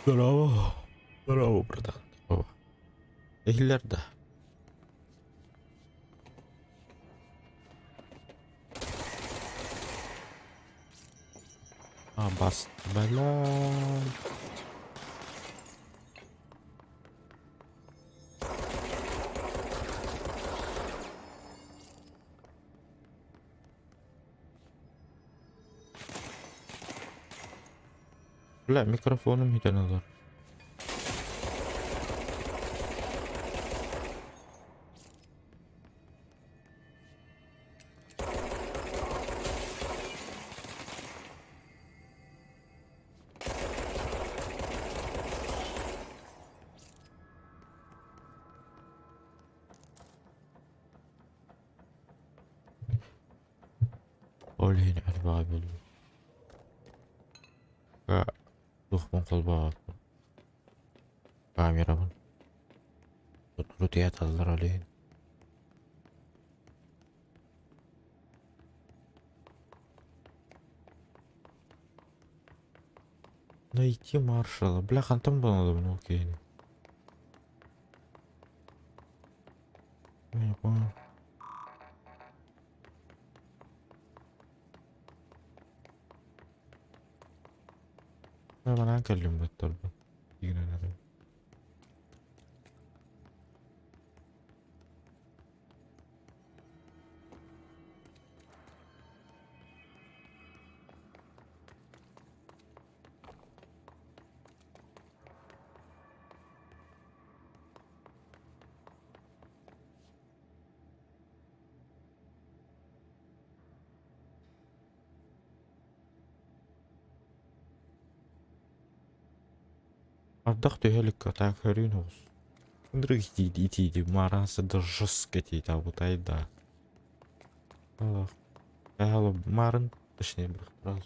Здорово. Здорово, братан. Здорово. Иһиллэр да? А, бас, бля. Бля, микрофоным бүтэн олор. Ол иһин элбэҕи билбит. Туохпун холбообоппун. Камерабын. Сотору тыйааталлар ол иһин. Найти маршала. Бля, хантан булан ол киһини? Я не понял. Манан кэллим баттарбын. Игнен эрэ. Ардах түһэ илик так хөрүүн оҕус. Ынырык итииди итииди маараанса да жестко итиитэ абытай да. Аллах. Марын точнее сразу.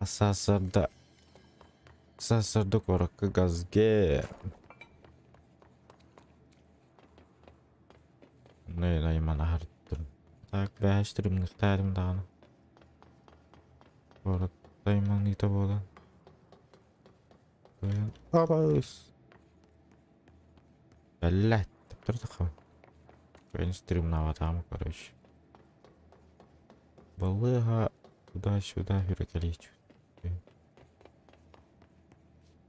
Сарсыарда сарсыарда куоракка газге Найман аһарттым. Так бэһэстримниктаарым даҕаны. Куорат айманыыта буолан. Абыс. Бэллэ, таптар Кыайан стримнаабатаҕым, короче. Балыыһа туда-сюда хүрэтэлиич.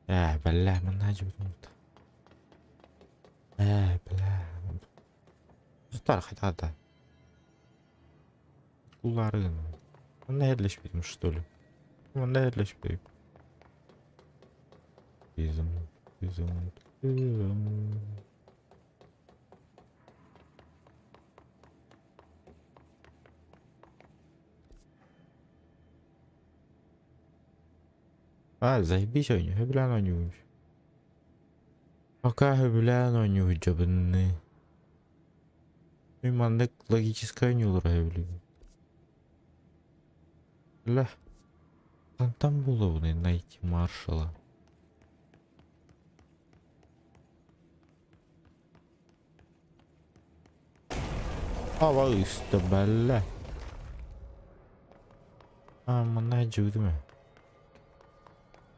Ээ, бэллэ, манна дьыбытым. Ээ, бля. Тохтор хайда Куларын. Манна эрлешпитим, что ли? Манна эрлешпитим. Изм, изм, изм. А, заебись оонньуу, сөбүлээн оонньуубун. Пока сөбүлээн оонньуу сылдьабын. Мин маннык логическай оонньуулары сөбүлүүбүн. Бля, хантан булабыный найти маршала? Абаҕыста бэллэ. А, манна дьыбытым ээ.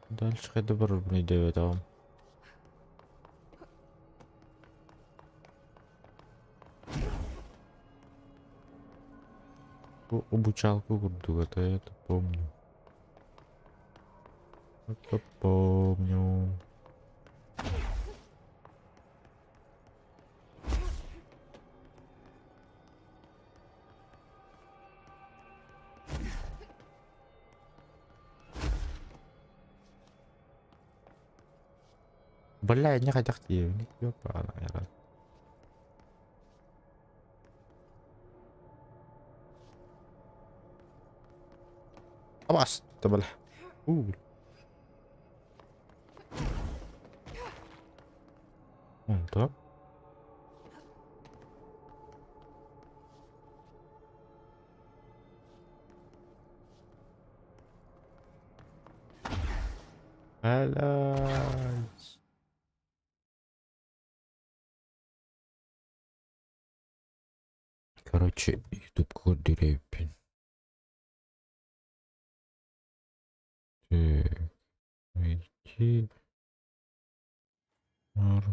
Дальше хайда барарбын өйдөөбөтөҕүм. Бу обучалка курдук это я это помню. Это помню. Бля, не хотях тиийэбин. Ёпана, Абас, бля. У. Блядь. Короче, ютубка көрдөрөйбүн. Так, найти. Р.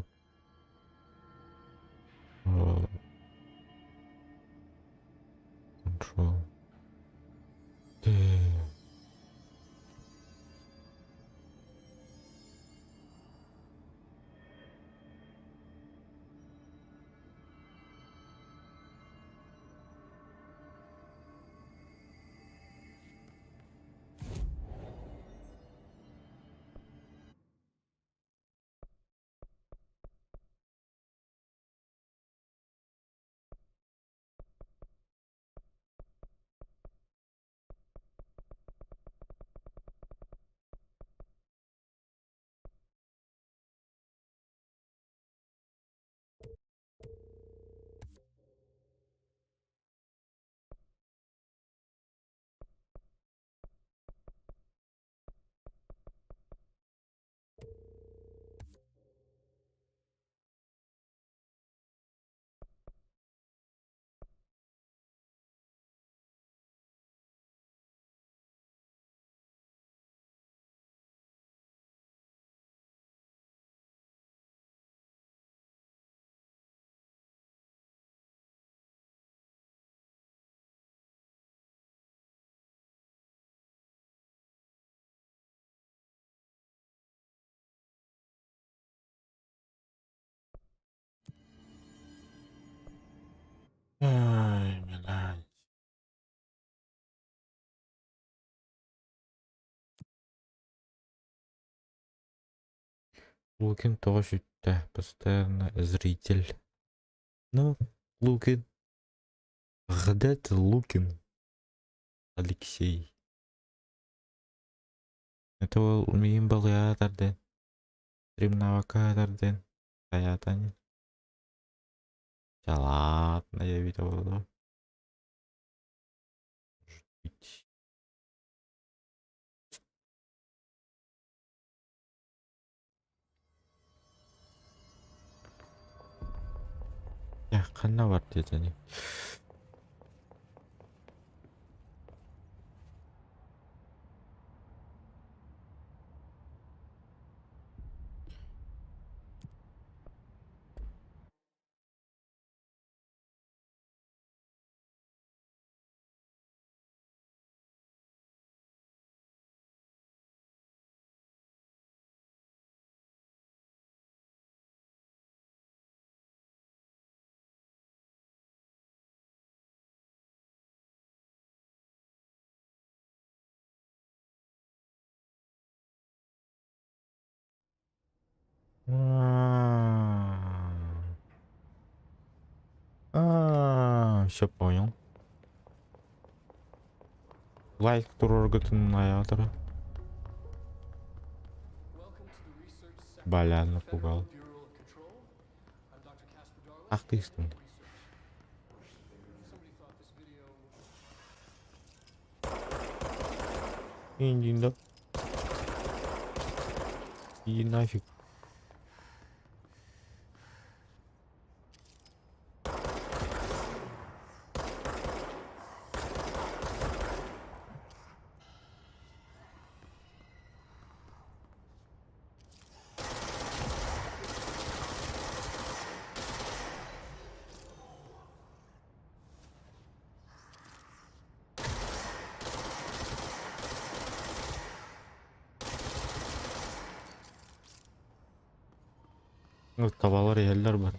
Control. Т. Ай, блядь. Лукин тоҕо сүттэ? Постоянно зритель. Ну, Лукин. Где ты, Лукин? Алексей. Это ол миин балыйа тарден. Стримнавака тарден. Хаятани. Ладно, я видел. Может быть. Ханна бар диэтини. А, все понял. Лайк туруоргутун айаатара. Бля, напугал. Ах ты стун. Иди да. Иди нафиг. Табалар иһэллэр бат.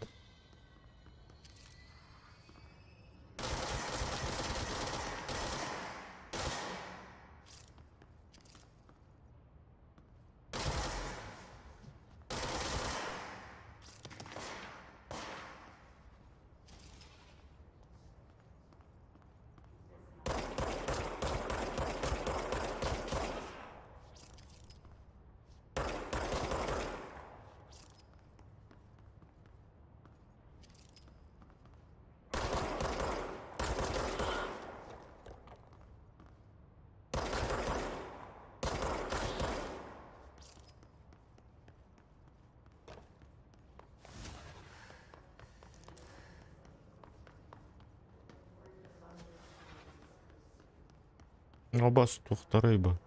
Абас туохтарай бу?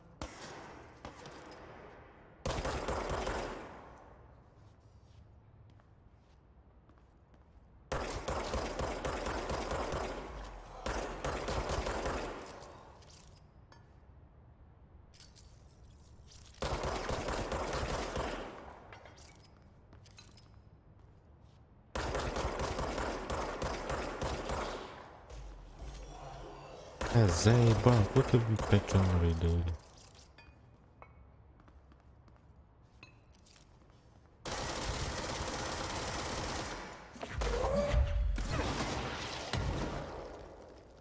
Заебал, вот и опять он рейдовали.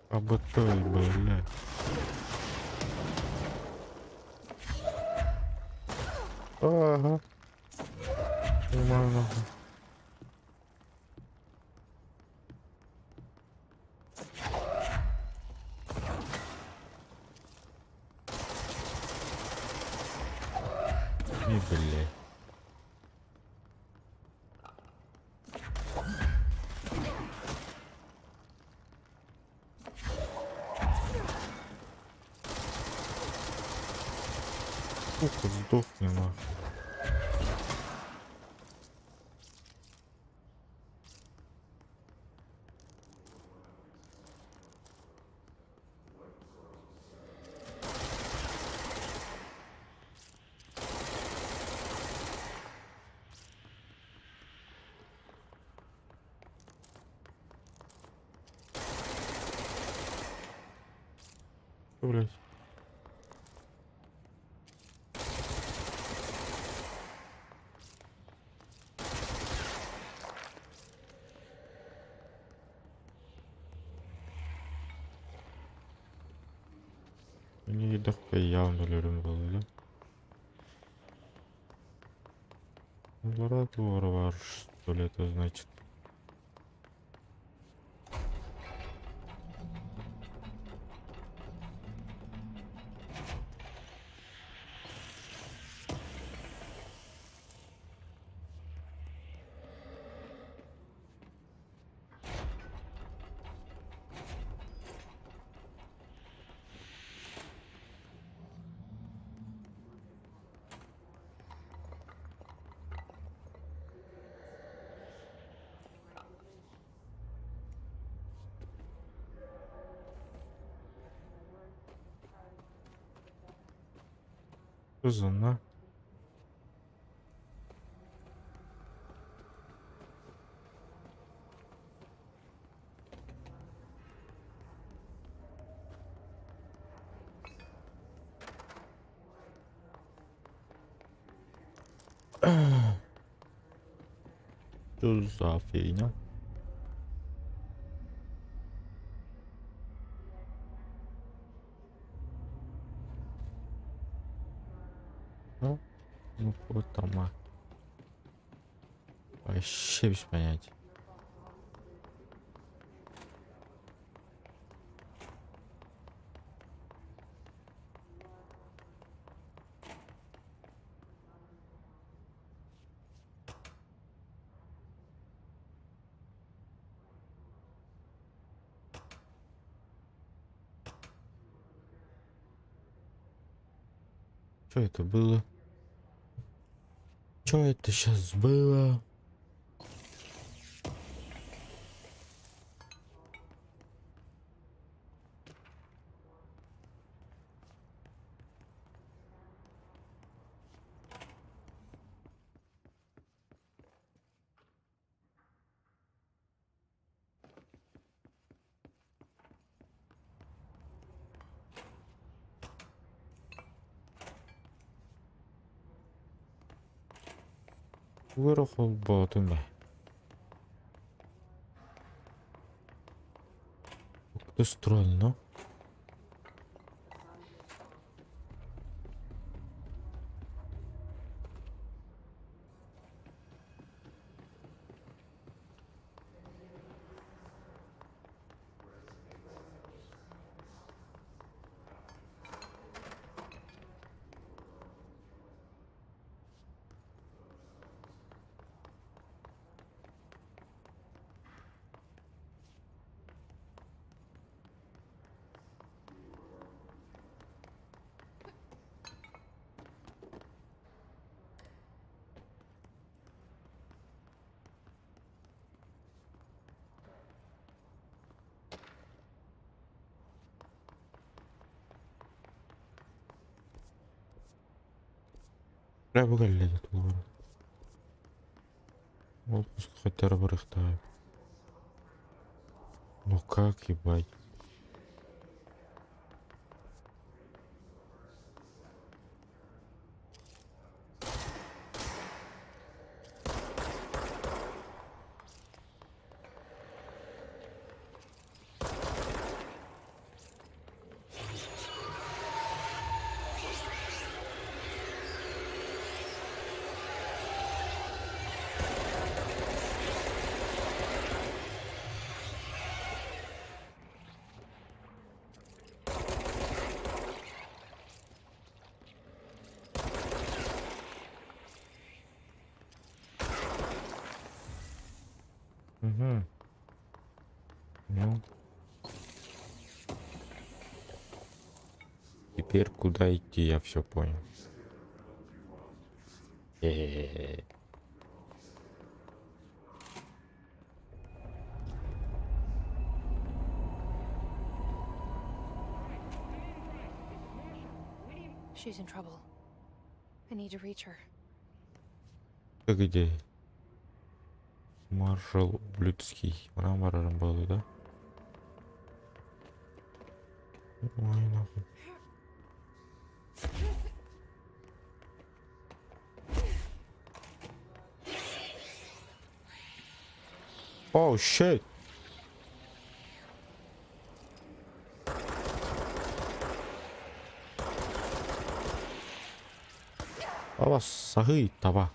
Аботой, блядь. Ага. Нормально. И, блядь. Сука, сдохни нахуй. Блять. Не явно өлөрүм буолла. Лаборатория бар, что ли, это значит? Uzun Что за фигня? Ну, ну вот там, а. Вообще без понятия. Что это было? Что это сейчас было? Вырохол ботун бе. Как-то странно. Бу кэллэ тугу Отпуск хотя барыахтаах. Ну как ебать? Угу. Ну. Теперь куда идти, я все понял. Э-э-э. She's in trouble. I need to reach her. Ты где? Маршал Ублюдский. Манан барарым буолуо да? Ой, нахуй. Oh shit! Таба саһый таба.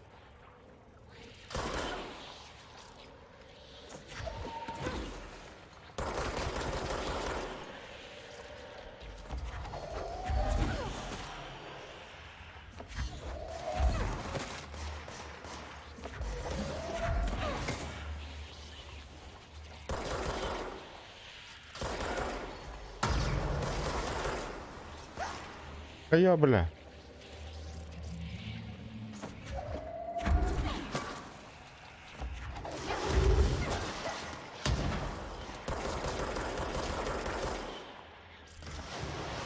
Хайа, бля.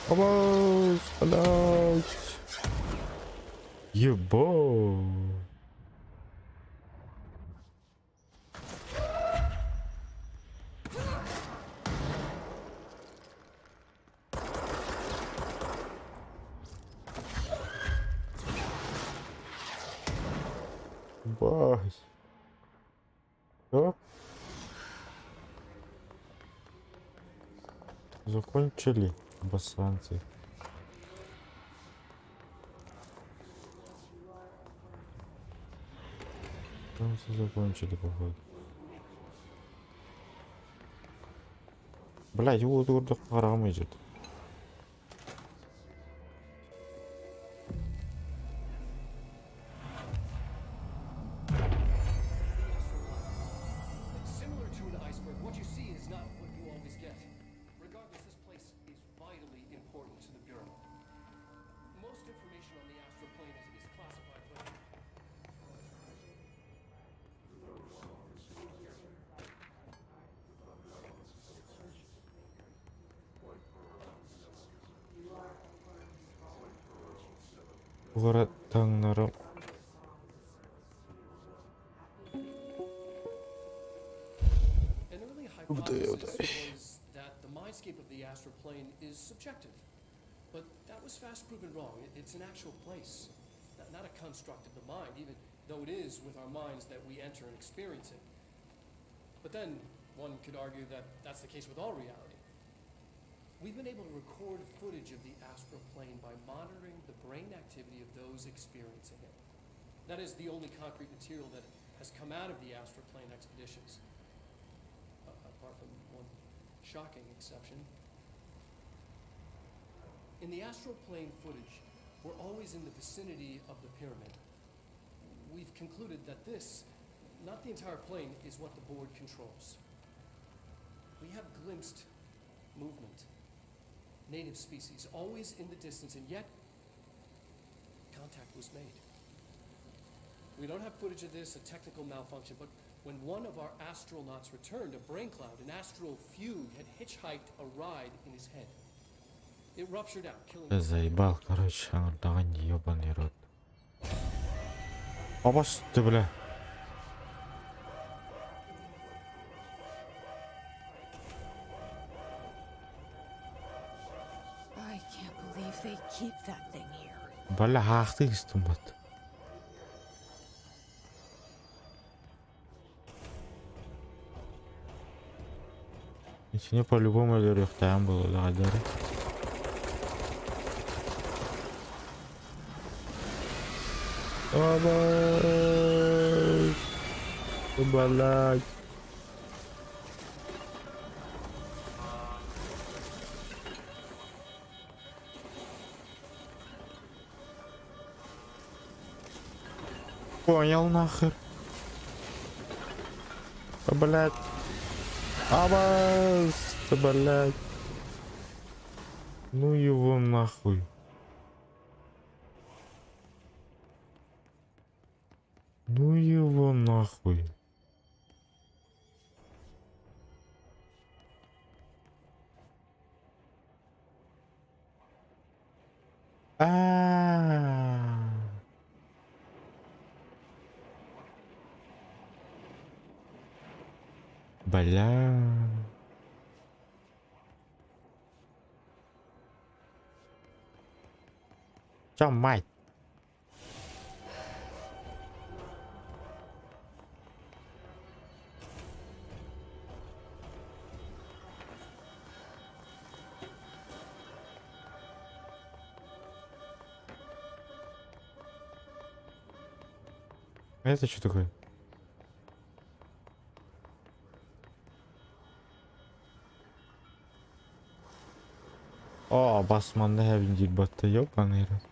Обалс, блядь. Ебать. Бать. Всё? Закончили, обосранцы. Танцы закончили, походу. Блять, вот курдук хараҕым идет. Тугара таҥнары Удай-удай. We've been able to record footage of the astral plane by monitoring the brain activity of those experiencing it. That is the only concrete material that has come out of the astral plane expeditions. Apart from one shocking exception. In the astral plane footage, we're always in the vicinity of the pyramid. We've concluded that this, not the entire plane, is what the board controls. We have glimpsed movement. Native species, always in the distance, and yet contact was made. We don't have footage of this, a technical malfunction, but when one of our astronauts returned, a brain cloud, an astral fugue, had hitchhiked a ride in his head. It ruptured out, killing Да заебал, короче, даҕан ебаный рот. Абас ты, бля. I can't believe they keep that thing here. Бля, хаахтыы истим бат. Итини по-любому өлөрүөхтээҕим буолуо дары. Абай! Блядь. Понял нахер. Блядь. Абас, блядь. Ну его нахуй. Ну его нахуй. А. Бля. Чё, мать? Это что такое? О, басманды хэбин батта ёбаный рот.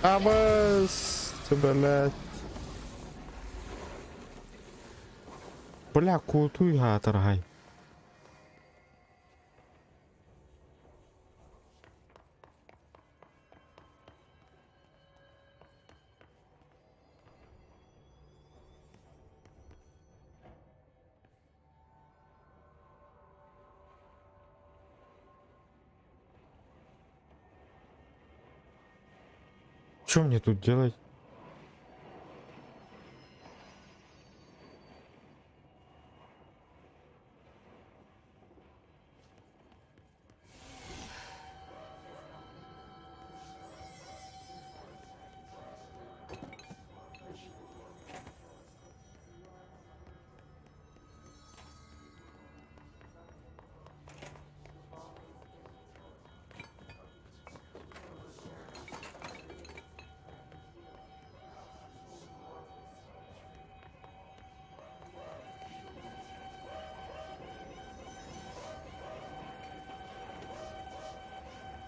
Абас, блядь. Бля, куутуй хаатархай. Что мне тут делать?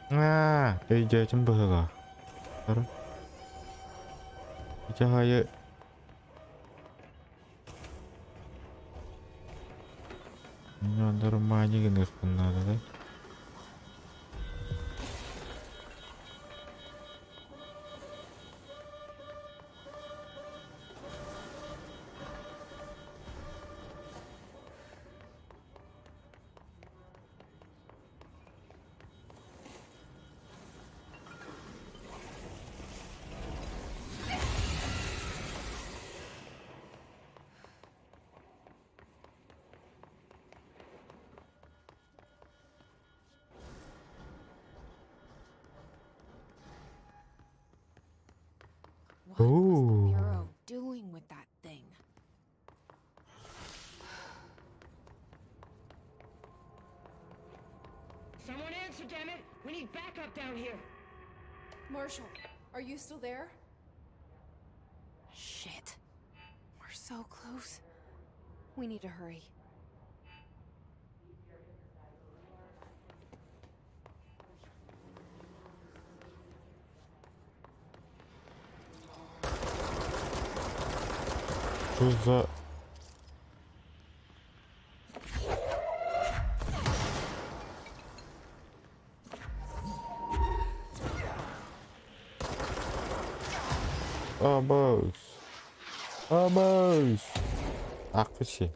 А, өйдөөтүм быһыылаах. Ити аайы нормально гыныахпын наада да. What was the Ooh. Bureau doing with that thing? Someone answer, damn it! We need backup down here! Marshall, are you still there? Shit. We're so close. We need to hurry. Что за... Абас! Абас! Акыси.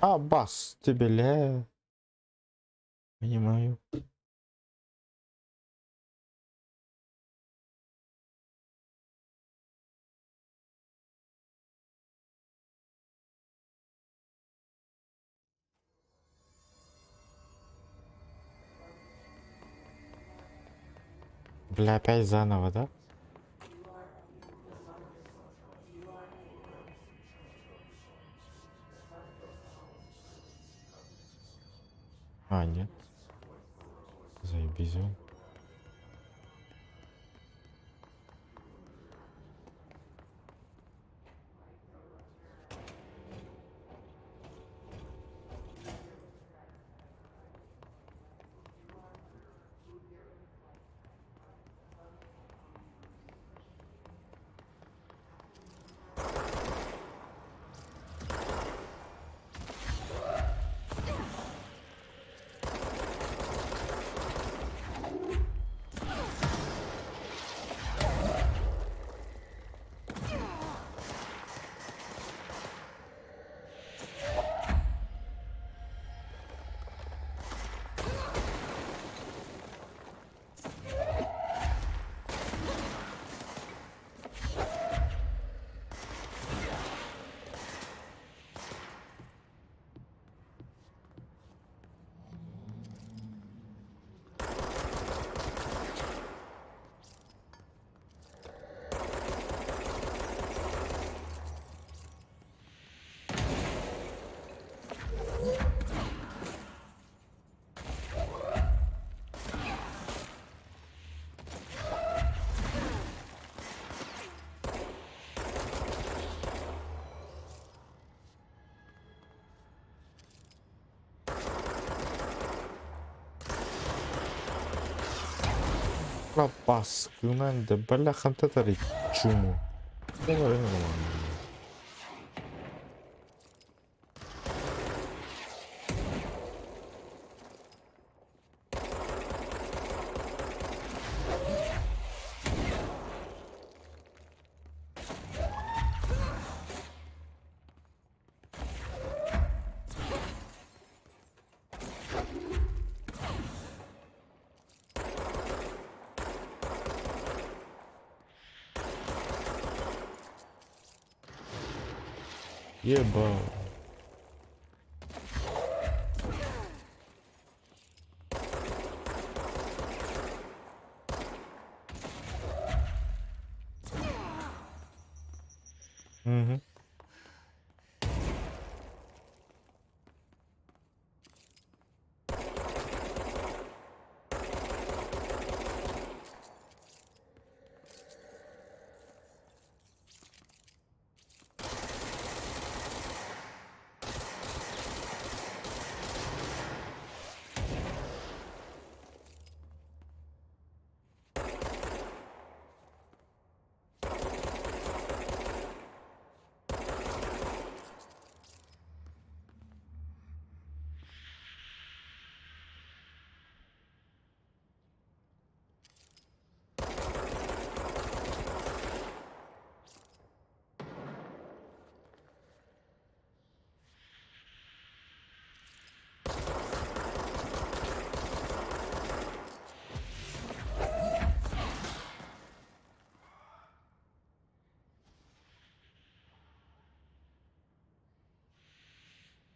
Абас, тебе ля. Понимаю. Бля, опять заново, да? А, нет. Заебись он. Лапаскынан да бляха татари чуму. Еба. Угу.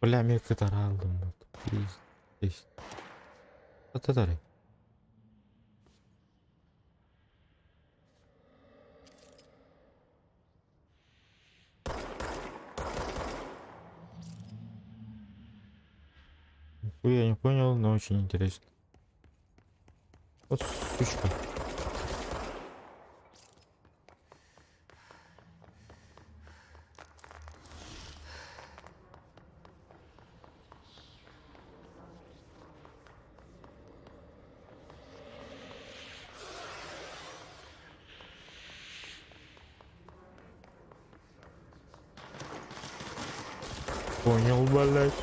Бля, мен кытара алдым. Есть. Татари. Я не понял, но очень интересно. Вот сучка. Понял, блядь.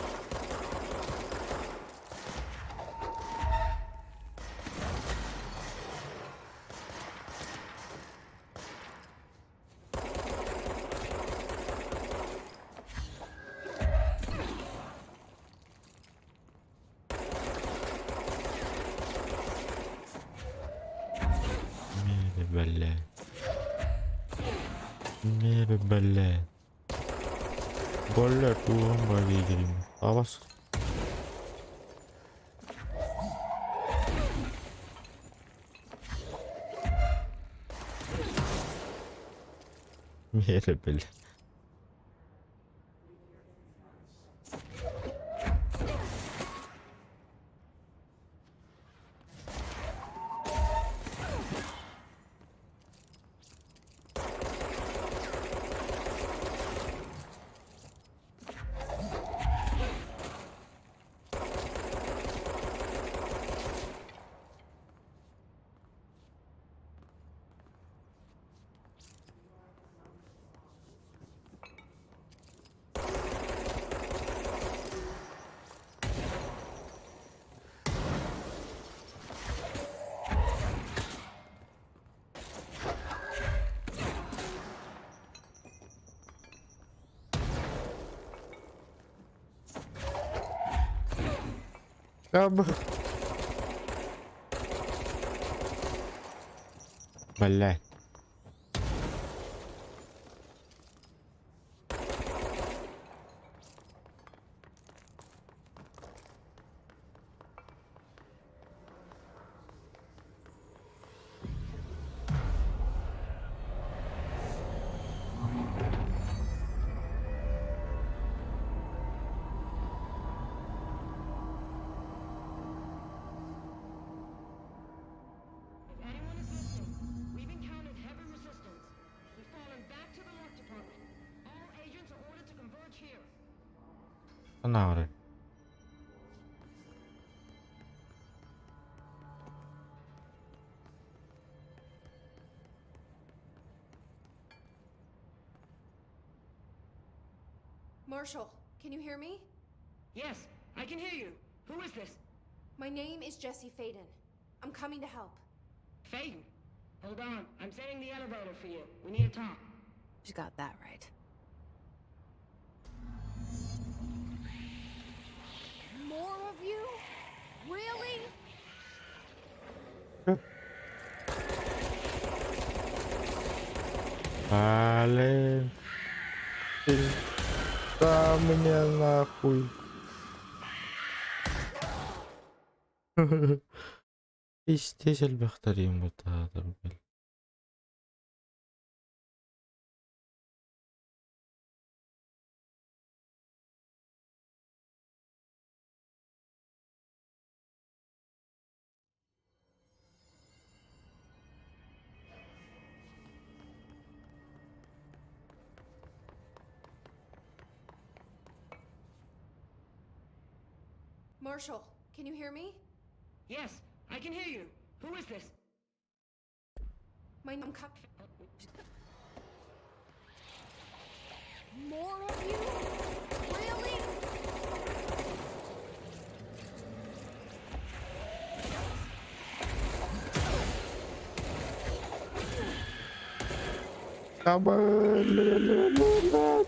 Мери, блядь. Мери, блядь. Блядь, улам богигерим. А вас... Мери, блядь. Блядь. If anyone is listening, we've encountered heavy resistance. We've fallen back to the lock department. All agents are ordered to converge here. Нары. Marshall, can you hear me? Yes, I can hear you. Who is this? My name is Jesse Faden. I'm coming to help. Faden. Hold on, I'm setting the elevator for you. We need to talk. She got that right. More of you? Really? Блин. Да мне нахуй. Пиздец, элбэхтэр вот это, блин. Marshall, can you hear me? Yes, I can hear you. Who is this? My I'm More of you? Really? Да, блин, блин.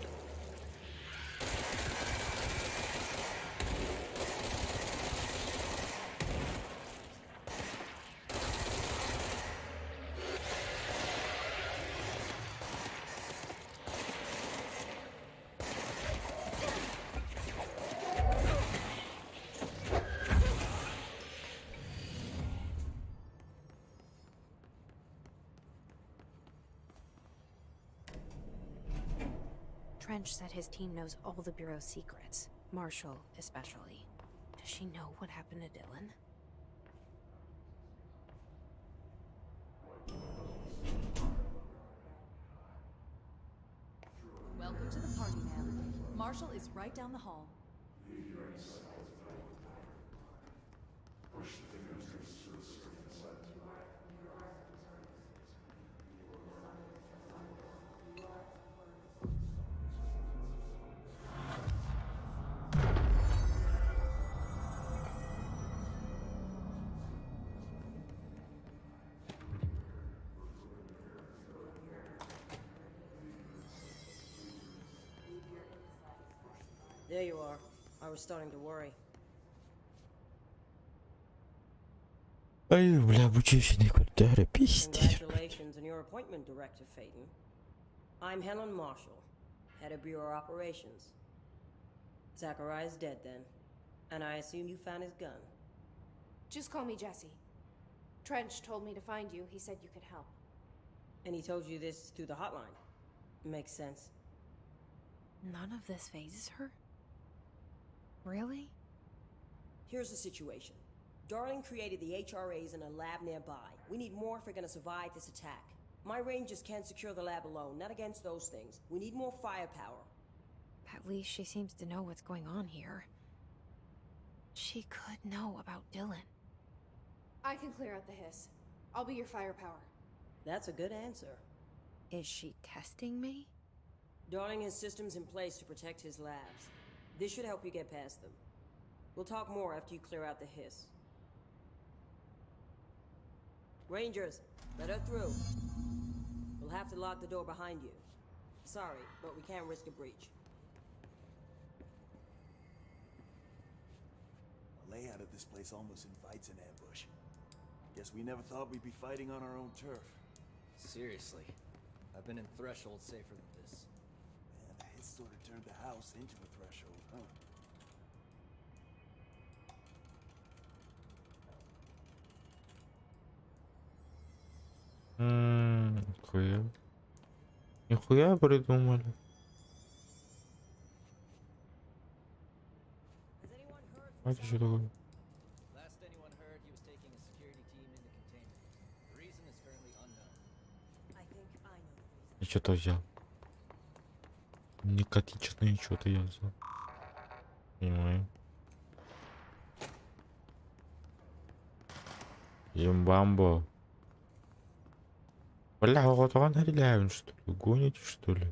Trench said his team knows all the Bureau's secrets, Marshall especially. Does she know what happened to Dylan? Welcome to the party, ma'am. Marshall is right down the hall. There you are. I was starting to worry. Ай, бля, обучающий квартиры, пиздец. Congratulations on your appointment, Director Faden. I'm Helen Marshall, head of Bureau Operations. Zachariah's dead then, and I assume you found his gun. Just call me Jesse. Trench told me to find you. He said you could help. And he told you this through the hotline. Makes sense. None of this phases her? Really? Here's the situation. Darling created the HRAs in a lab nearby. We need more if we're gonna survive this attack. My rangers can't secure the lab alone, not against those things. We need more firepower. At least she seems to know what's going on here. She could know about Dylan. I can clear out the hiss. I'll be your firepower. That's a good answer. Is she testing me? Darling has systems in place to protect his labs. This should help you get past them. We'll talk more after you clear out the hiss. Rangers, let her through. We'll have to lock the door behind you. Sorry, but we can't risk a breach. The layout of this place almost invites an ambush. Guess we never thought we'd be fighting on our own turf. Seriously. I've been in Threshold safer than this. Man, the hiss sort of turned the house into a threshold, huh? Нихуя. Нихуя придумали. Has anyone heard А это что такое? Last anyone heard, he was taking a security team into containment. The reason is currently unknown. I think I know the reason. Я что-то взял. Некотичное что-то я взял. Понимаю. Ембамбо. Бля, оҕотоҕон хэрилээбин что ли? Гоните что ли?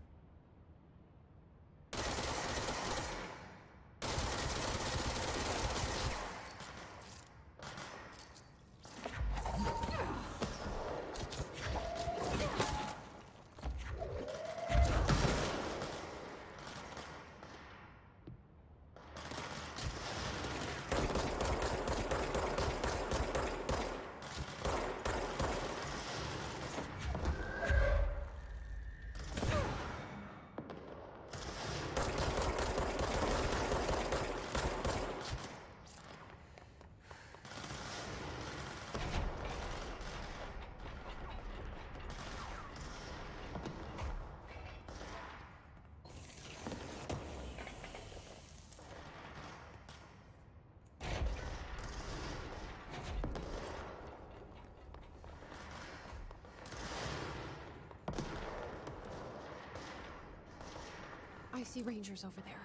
I see rangers over there.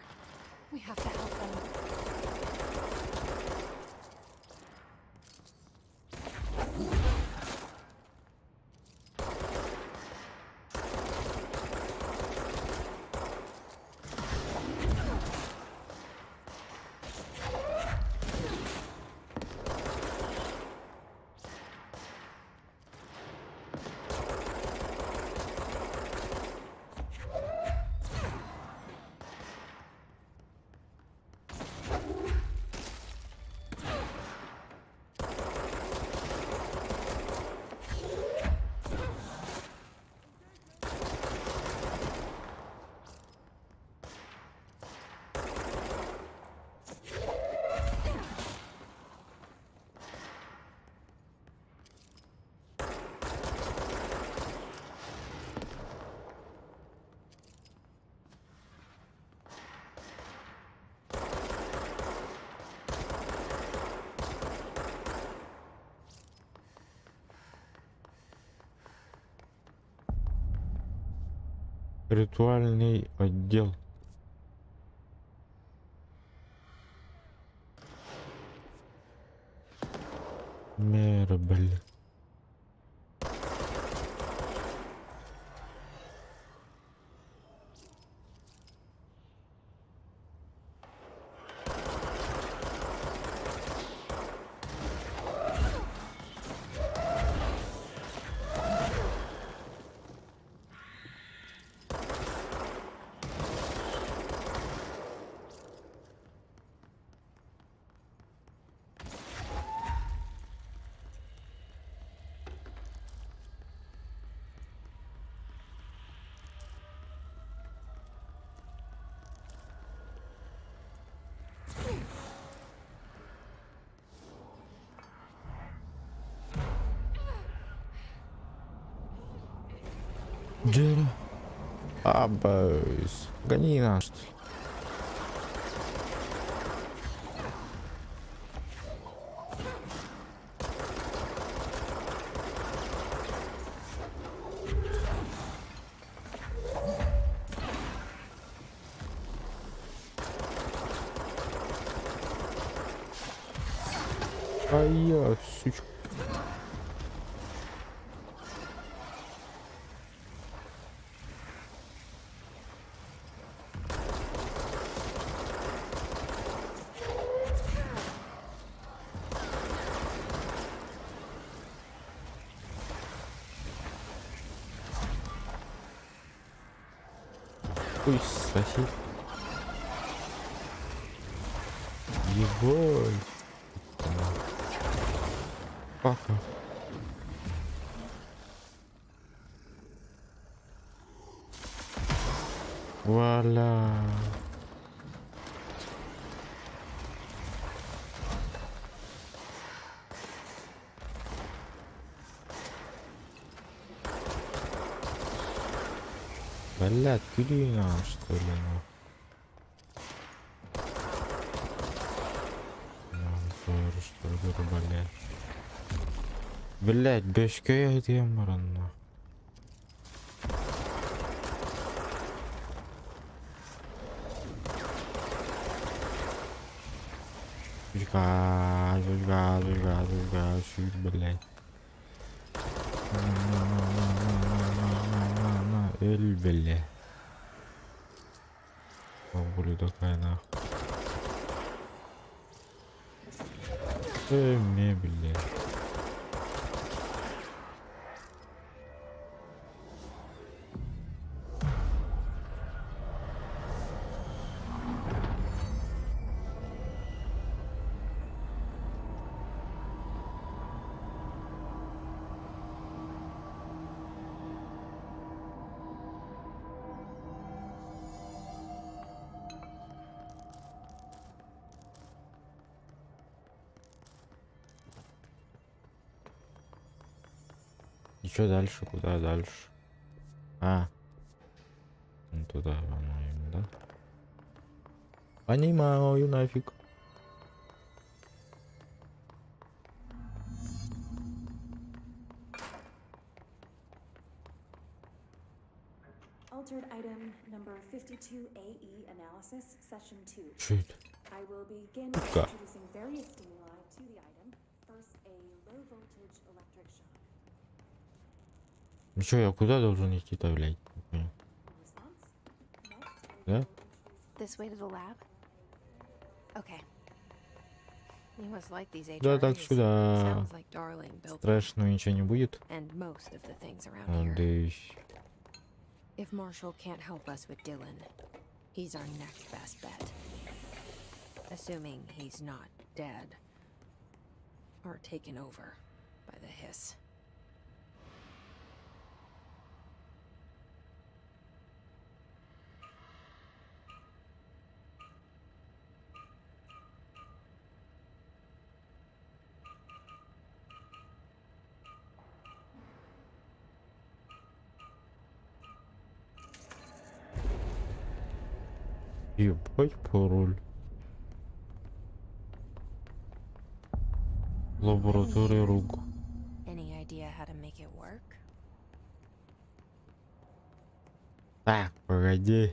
We have to help them. Ритуальный отдел. Мебель. Дьэ, абайс. Гони нас, что ли. А я, сучка. Хуй соси. Ебать. Пока. Вуаля. Блядь, күлүү что ли, ну? Ну, что ли, блядь. Блядь, бөшкөй диэн баранна. Газ, газ, газ, газ, блядь. На, на, на, на, на, на, на, на, на, өл, бля. Бабуля такая нахуй. Э, блядь. И что дальше? Куда дальше? А. Ну туда, по-моему, да? Понимаю, нафиг. Altered item number 52AE analysis, session 2. Что это? I will begin by Сука. introducing various stimuli to the item. First, a low voltage electric shock. Ну что, я куда должен идти-то, блядь? Не понял. In response, next, I Да? will introduce This way to the lab? Okay. You must like these Да, так HRAs. сюда. Sounds like Darling built them, Страшного ничего не будет. and most of the things around here. Надеюсь. If Marshall can't help us with Dylan, he's our next best bet. Assuming he's not dead or taken over by the Hiss. Ебать пароль. Лаборатория рук. Any idea how to make it work? Так, Погоди.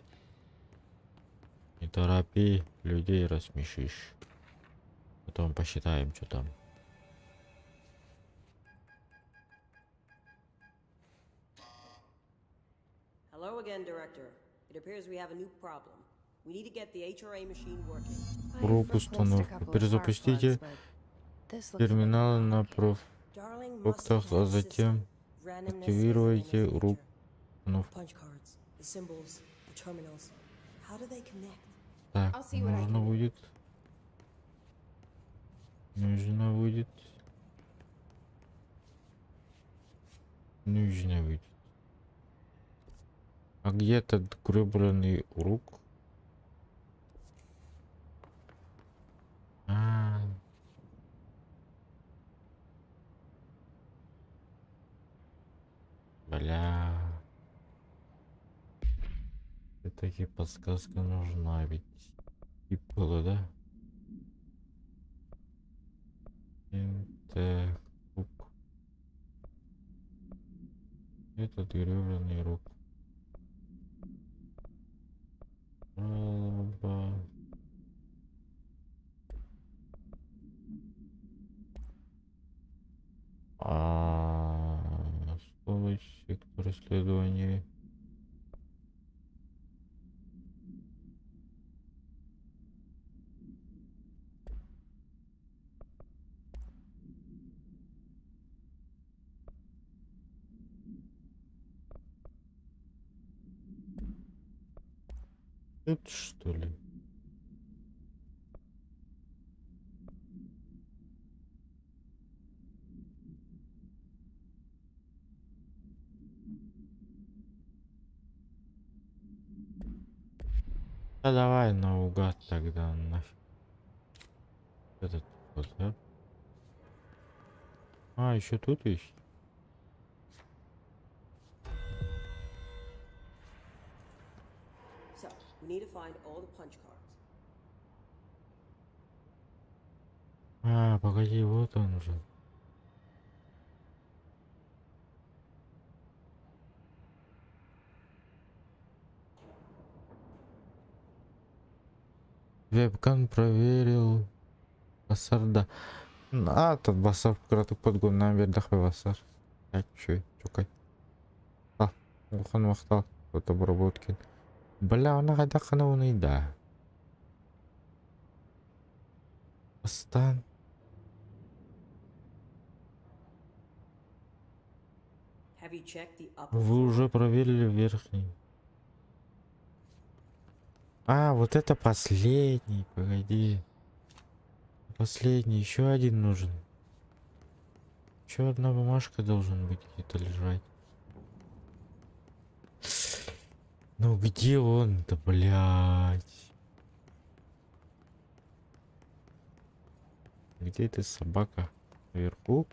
Не торопи, людей рассмешишь. Потом посчитаем, что там. Hello again, Director. It appears we have a new problem. We need to get the HRA machine working. I've Рук replaced a установку. couple of spark Перезапустите plugs, but this looks a bit терминалы на complicated. Darling must профуктах, have а had a system. затем Randomness is in активируйте its рук nature. установку. Punch cards, the symbols, the terminals. How do they connect? Так, I'll see what I нужно can do. будет. Нужно будет. Нужно будет. А где этот гребаный рук? А. Бля. Все-таки подсказка нужна ведь. И было, да? Интеррук. Этот гребаный рук. Право. А, сволочь, сектор исследований. Это что ли? Да давай наугад тогда нафиг. Этот вот, да? А, еще тут есть? So, we need to find all the punch cards. А, погоди, вот он же. Вебкам проверил. Басарда. А, тут басар краток подгон на вердах басар. Я чё, чукай. А, улахан махтал. Вот обработки. Бля, она хайдах она да. Астан. Have you checked the upper Вы floor? уже проверили верхний. А, вот это последний, погоди. Последний, еще один нужен. Еще одна бумажка должен быть где-то лежать. Ну где он-то, блядь? Где эта собака? Наверху?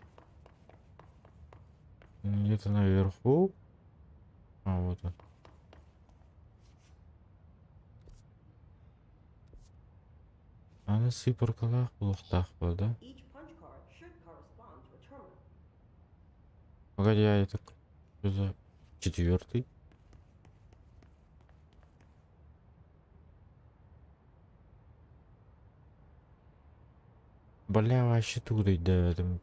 Где-то наверху. А, вот он. Аны сыпыркалаах буолуохтаах буо, да? Each punch card should correspond to a terminal. Погоди, а это что за четвертый? Бля, вообще туда да, этом.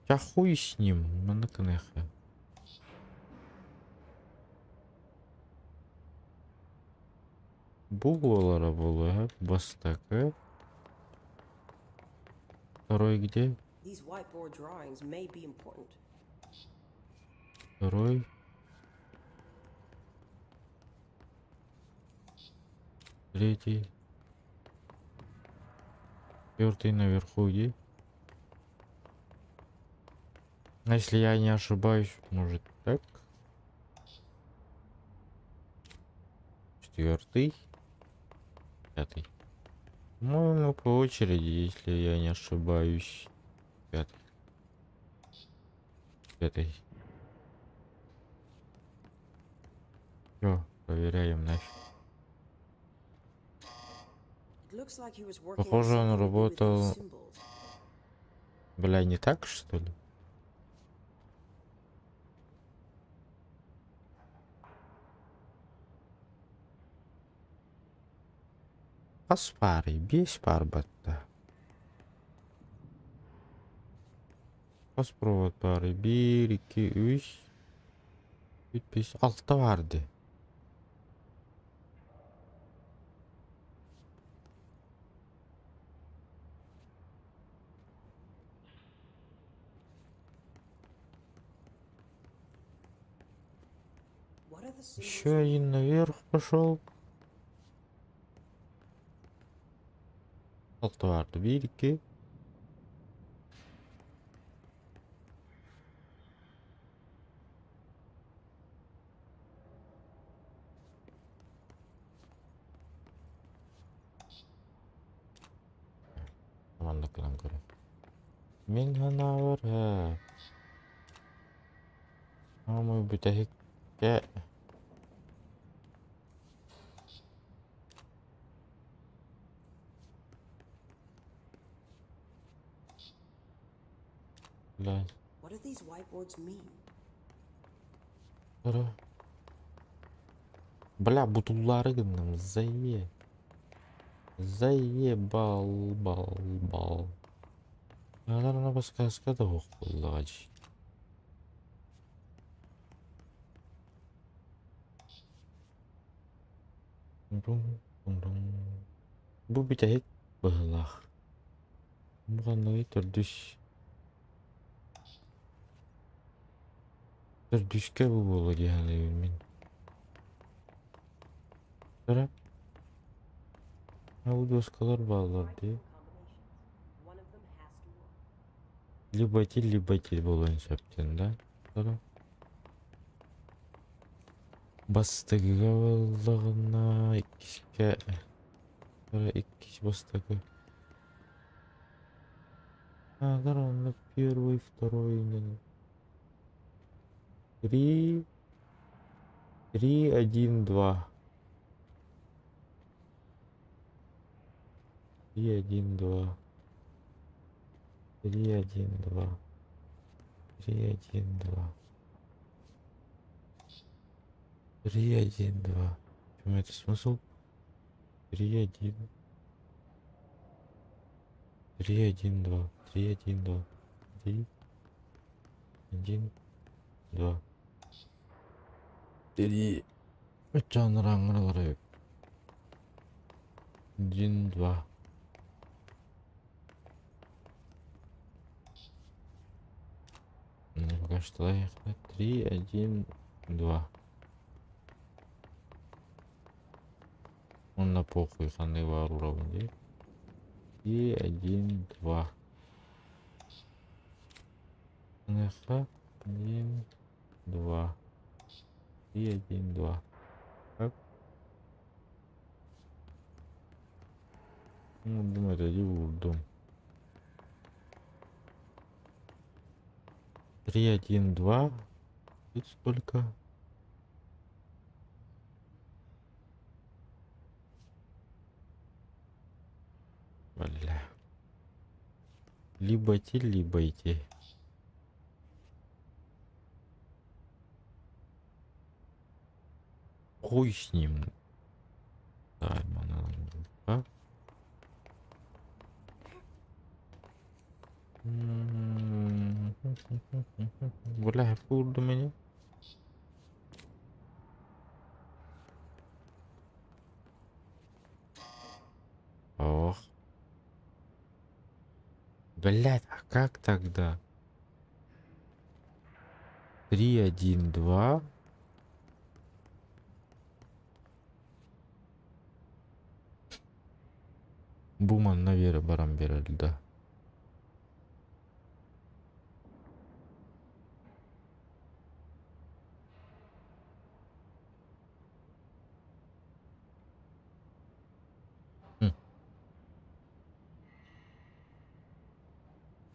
Да хуй с ним, манаканеха. Бугуалара буолуо, бастакы. Второй где? These whiteboard drawings may be important. Второй. Третий. Четвертый наверху где? А если я не ошибаюсь, может так? Четвертый. Пятый. По-моему, по очереди, если я не ошибаюсь. Пятый. Пятый. Все, проверяем нафиг. It Looks like he was working on Похоже, он something to do with those работал... symbols. Бля, не так, что ли? Хас баарый? Биэс баар батта. Хас провод баарый? Биир, икки, үс, үт, биэс, алта баар дии. What are the symbols Еще mean? один наверх пошел. Алта баарды. Биир, икки. Маннык гынан көрө. Мин санаабар ээ Саамай бүтэһиккэ Бля. What do these whiteboards mean? Ара. Бля, бутуллаары гынным. Зае. Заебал, бал, бал. Наверное, подсказка да буоллаҕа дии. Бу бүтэһик быһыылаах. Бу ханныгый төрдүс Төрдүскэ бу буолуо дии саныыбын мин. Көрө. Бу дуоскалар бааллар дии. One of them has to work. Либо ити, либо ити буолуон сөп диэн да. Көрө. Бастакыга буоллаҕына иккискэ көрө иккис бастакы. Адар онно первый, второй Три, три, один, два. Три, один, два. Три, один, два. Три, один, два. Три, один, два. В чем это смысл? Три, один. Три, один, два. Три, один, два. Три, один, два. Три. Ыччаныраҥҥаралары. Один, два. Ну, пока что Три, один, два. Онно похуй ханнык баар уурабын дии. Три, один, два. Маныаха один, два. Три, один, два. Так. Уурдум этэ дии уурдум. Три, один, два. Тут сколько? Бля. Либо идти, либо идти. Хуй с ним. Да, а? Бля, курду меня. Ох. Блять, а как тогда? 3, 1, 2. Бу манна биэрэ баран биэрэр да.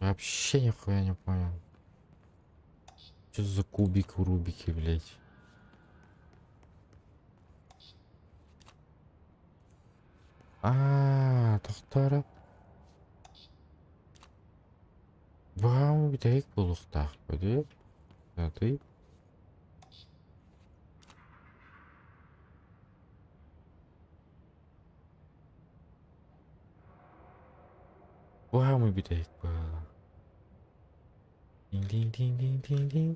Вообще нихуя не понял. Что за кубик в рубике, блядь? Аа, тохтоо эрэ. Баҕам бүтэһик буолуохтаах бөдүө. Аты. Баҕам бүтэһик быһыылаах. Тиҥ-тиҥ-тиҥ-тиҥ-тиҥ.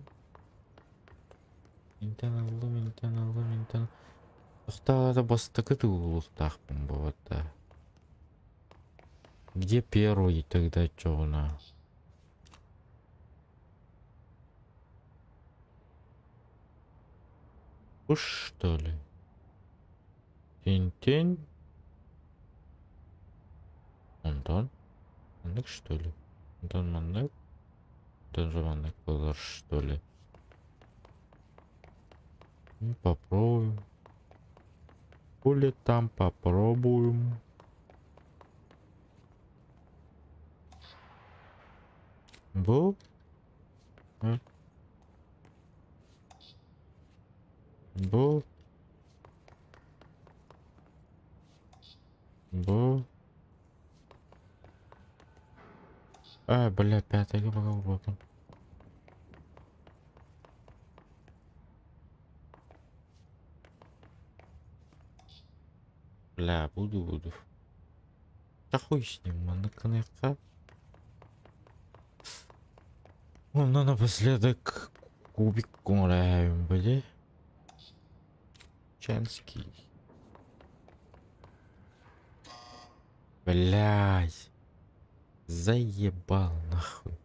Интэн ыллым, интэн ыллым, интэн. Тохтоо бастакы туугулуохтаахпын буолбата. Где первый тогда чоҕуна? Уж что ли? Тинтин? Онтон? Маннык что ли? Онтон маннык? Онтон же маннык буолар что ли? Ну, попробуем. Хули там попробуем. Бу? М? Бу? Бу? А, бля, пятый попробуем. Бля, буду, буду. Да хуй с ним, маннык гыныахха. Онно напоследок кубик оҥорооһуйум били. Чанский. Блядь. Заебал нахуй.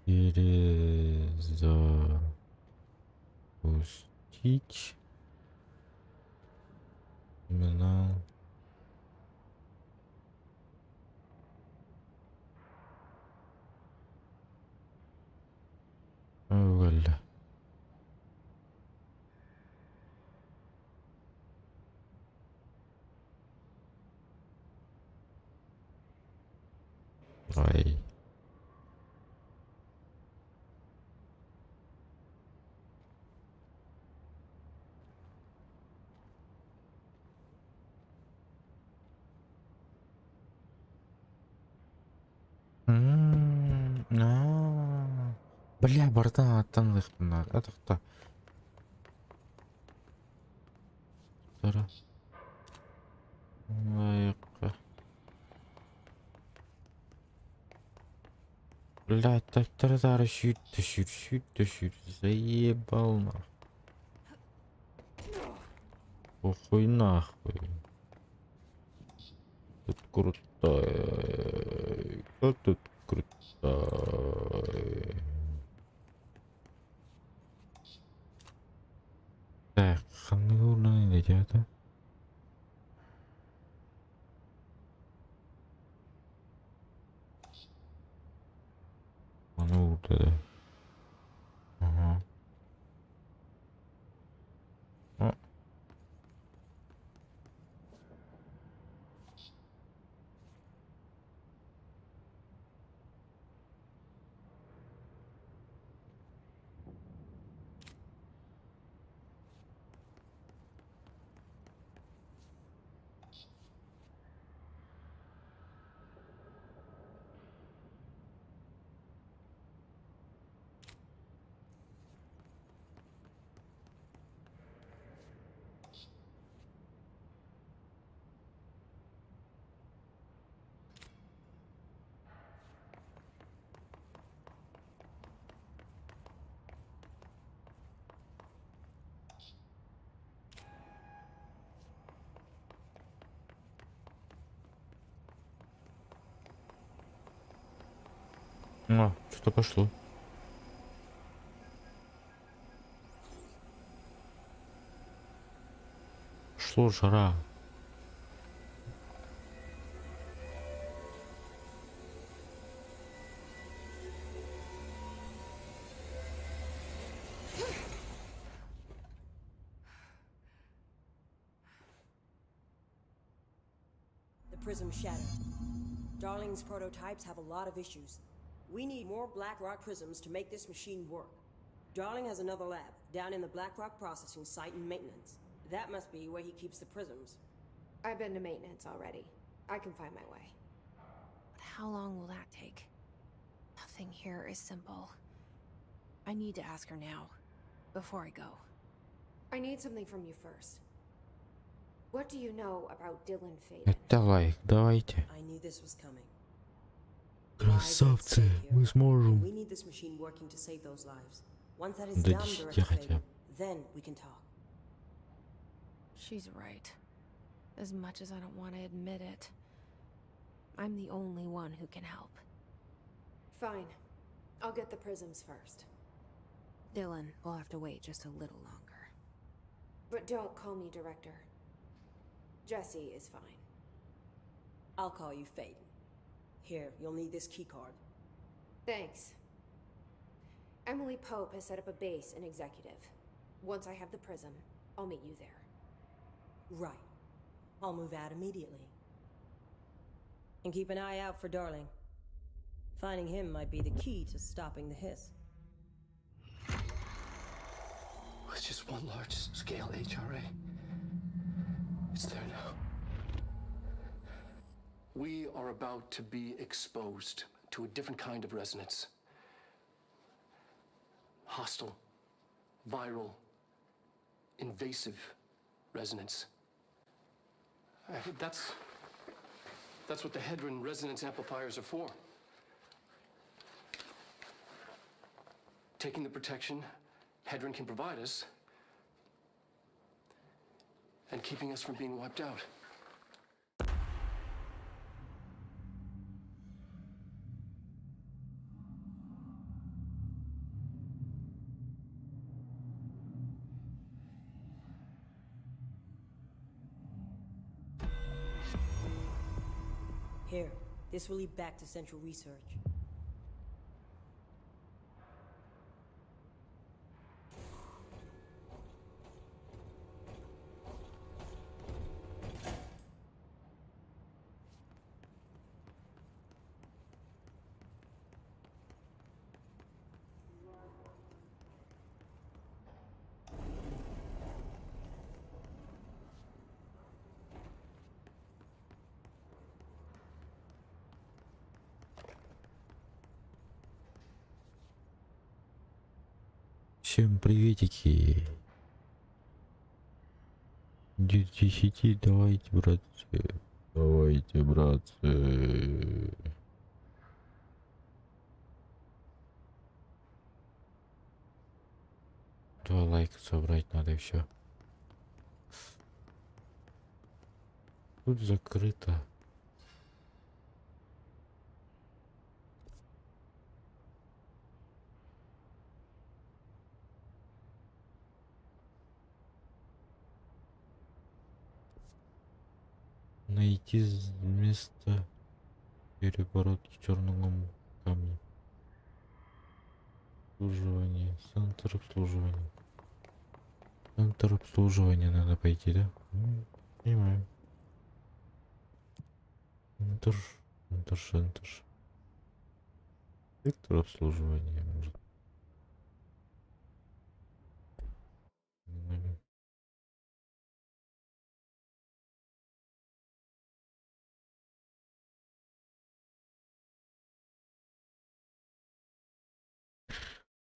Перезапустить. Имена. Валя. Ай. Аа. Бля, бартан аттан ылыахпын атахта. Тара. Лайыққа. Бля, таптара сүүрдэ сүр сүүрдэ сүр. Заебал нахуй. Похуй нахуй. Тут крутой. Кто тут крутой? Так, ханнык уурунан илдьээтэ? Маны уурда да. Ага. О. А, что-то пошло. Пошло жара. prism shattered. Darling's prototypes have a lot of issues. We need more Blackrock prisms to make this machine work. Darling has another lab, down in the Blackrock processing site in maintenance. That must be where he keeps the prisms. I've been to maintenance already. I can find my way. But how long will that take? Nothing here is simple. I need to ask her now, before I go. I need something from you first. What do you know about Dylan Faden? Это лайк, давайте. I knew this was coming. Lives are at Красавцы, stake here, мы and сможем. We need this machine working to save those lives. Once that is До done, 10 Director хотя Faden, бы. then we can talk. She's right. As much as I don't want to admit it, I'm the only one who can help. Fine. I'll get the prisms first. Dylan will have to wait just a little longer. But don't call me director. Jesse is fine. I'll call you Faden. Here, you'll need this keycard. Thanks. Emily Pope has set up a base in Executive. Once I have the prism, I'll meet you there. Right. I'll move out immediately. And keep an eye out for Darling. Finding him might be the key to stopping the hiss. It's just one large scale HRA. It's there now. We are about to be exposed to a different kind of resonance. Hostile, viral, invasive resonance. That's what the Hedron resonance amplifiers are for. Taking the protection Hedron can provide us and keeping us from being wiped out. Here, this will lead back to Central Research. Всем приветики. 10 давайте, братцы. Давайте, братцы. Два лайка собрать надо и все. Тут закрыто. Найти место перебородки черного камня. Обслуживание. Центр обслуживания. Центр обслуживания надо пойти, да? Понимаю. Центр, центр, центр. Сектор обслуживания, может.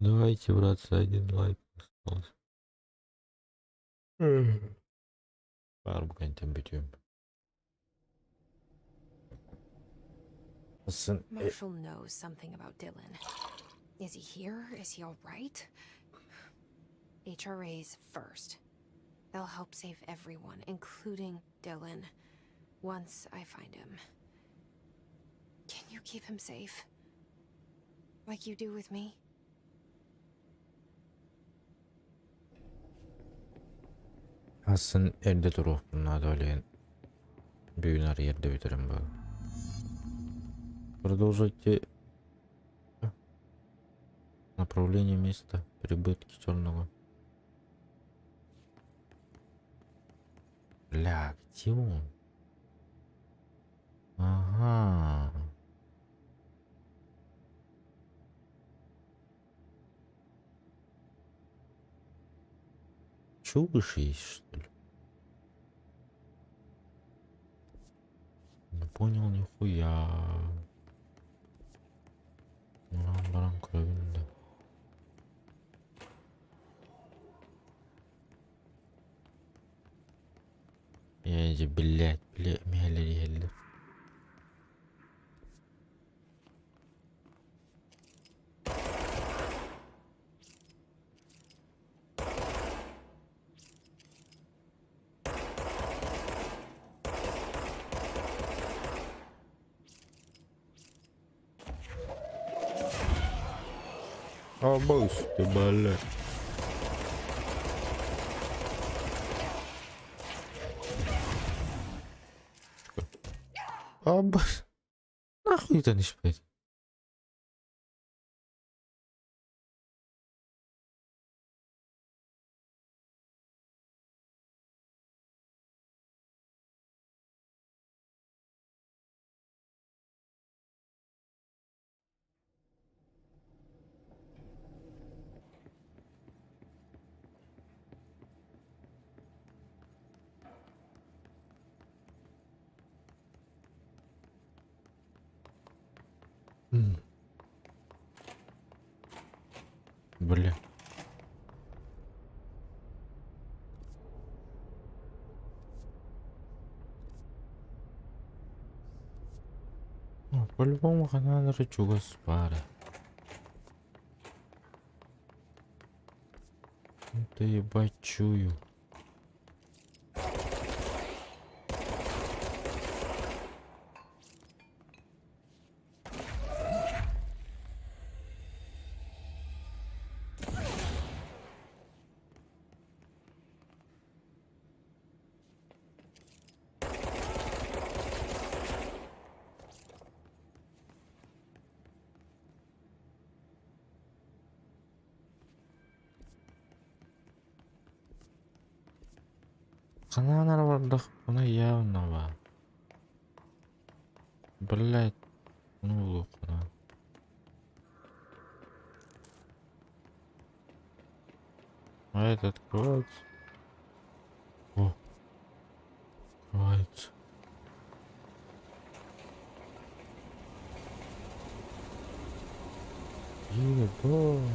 Давайте, братцы, один лайк остался. Пару бүтүм. Сын, Marshall knows something about Dylan. Is he here? Is he all right? HRAs first. They'll help save everyone, including Dylan, once I find him. Can you keep him safe? Like you do with me? Асын эрдэ туруохпун наада олен. Бүгүн арыйар бүтэрим баа. Продолжите направление места прибытки черного. Бля, где он? Чё выше есть, что ли? Не понял нихуя. Баран баран көрөбүн да. Ээ, блядь, бля, миһэлэр иһэллэр. Абыс ты, блядь. Абыс. Нахуй это не спать. Бля. Ну, по-любому ханан эрэ чугас баара. Это ебать чую. Ханан эрэ бардахпына явно баар. Блядь, ну булуоххуна. А это открывается? О, открывается. Ебать.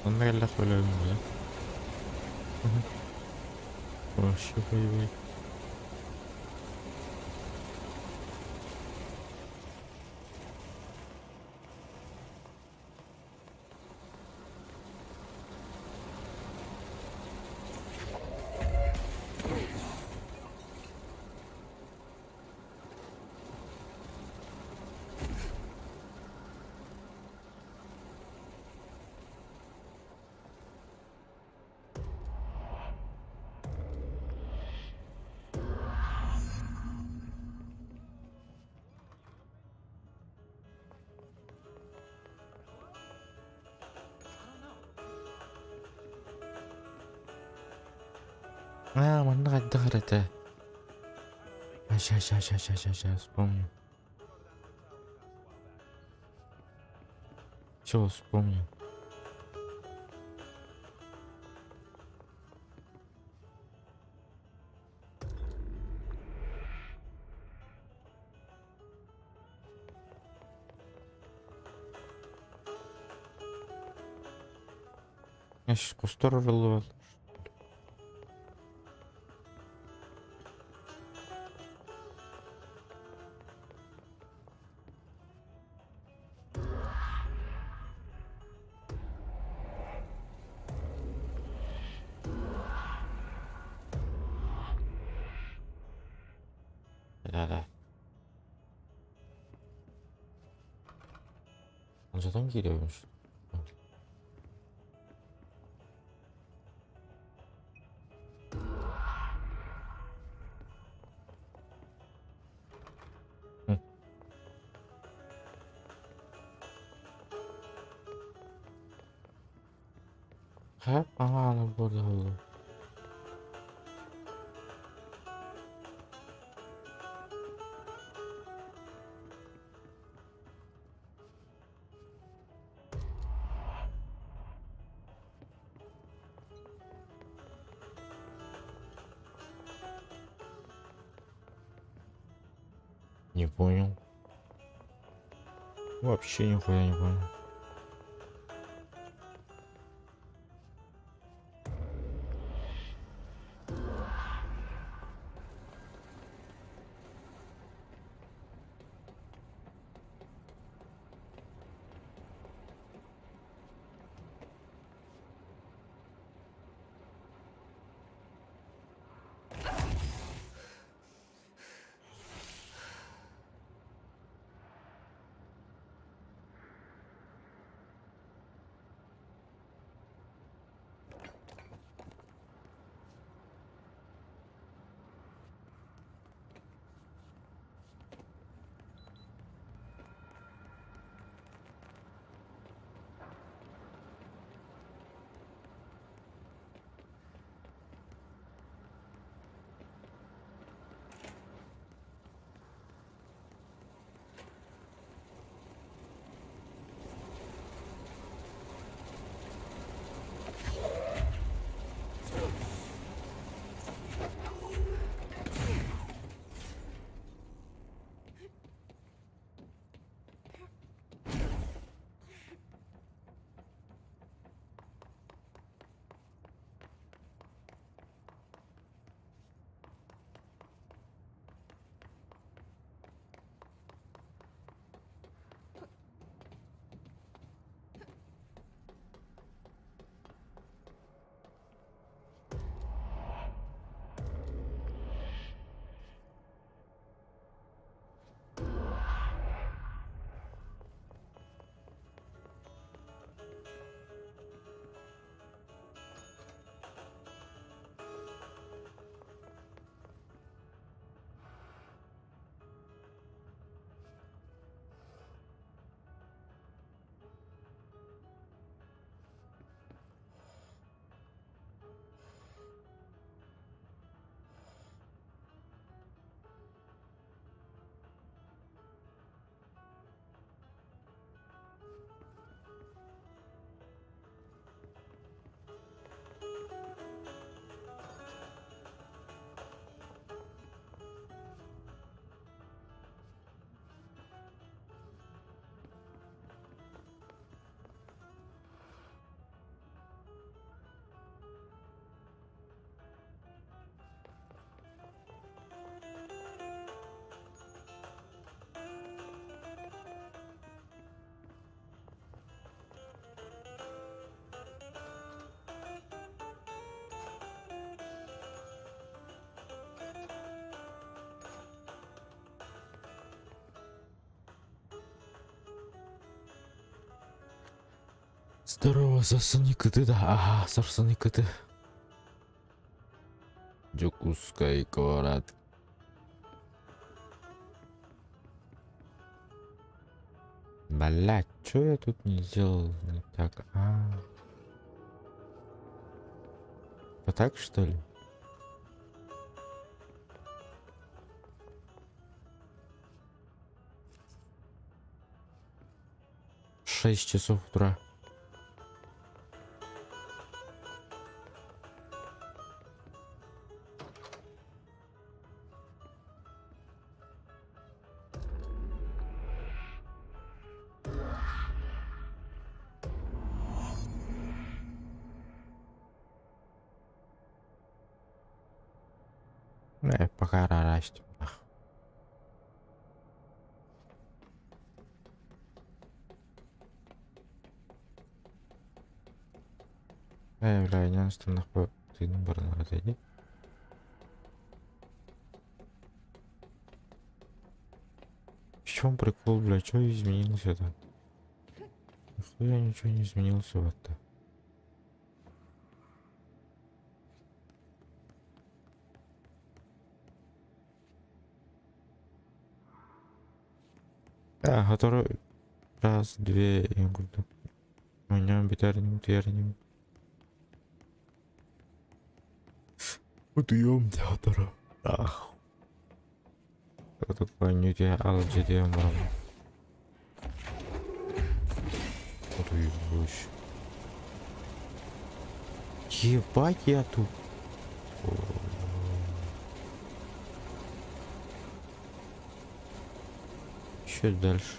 Онно кэллэх өлөбүн бile. Вообще боевой. Аа, манна хайдах эрэ этэ. Ща, ща, ща, ща, ща, ща, вспомню. Всё, вспомнил. Я сейчас кустар урыллыбат. Да-да. Хантан киирэбин? Хап аҕаала буолла. Не понял. Вообще нихуя не понял. Здорово, сарсыҥҥы кыты да аһаа, сарсыҥҥы кыты. Дьокуускай куорат. Блядь, что я тут не сделал не так? А. Вот так что ли? 6 часов утра. Пока расть. Ээ, бля, не останнахпа тыыным баран дии. В чем прикол, бля, что изменилось это? Нихуя ничего не изменился в это. Да, который раз, две, и курдук. Оонньоон бүтэр иним, утуйар иним. Утуйуом театра. Ах. Оонньуу түһэ алдьытыйан баран. Утуйбуш. Ебать я тут. Что дальше?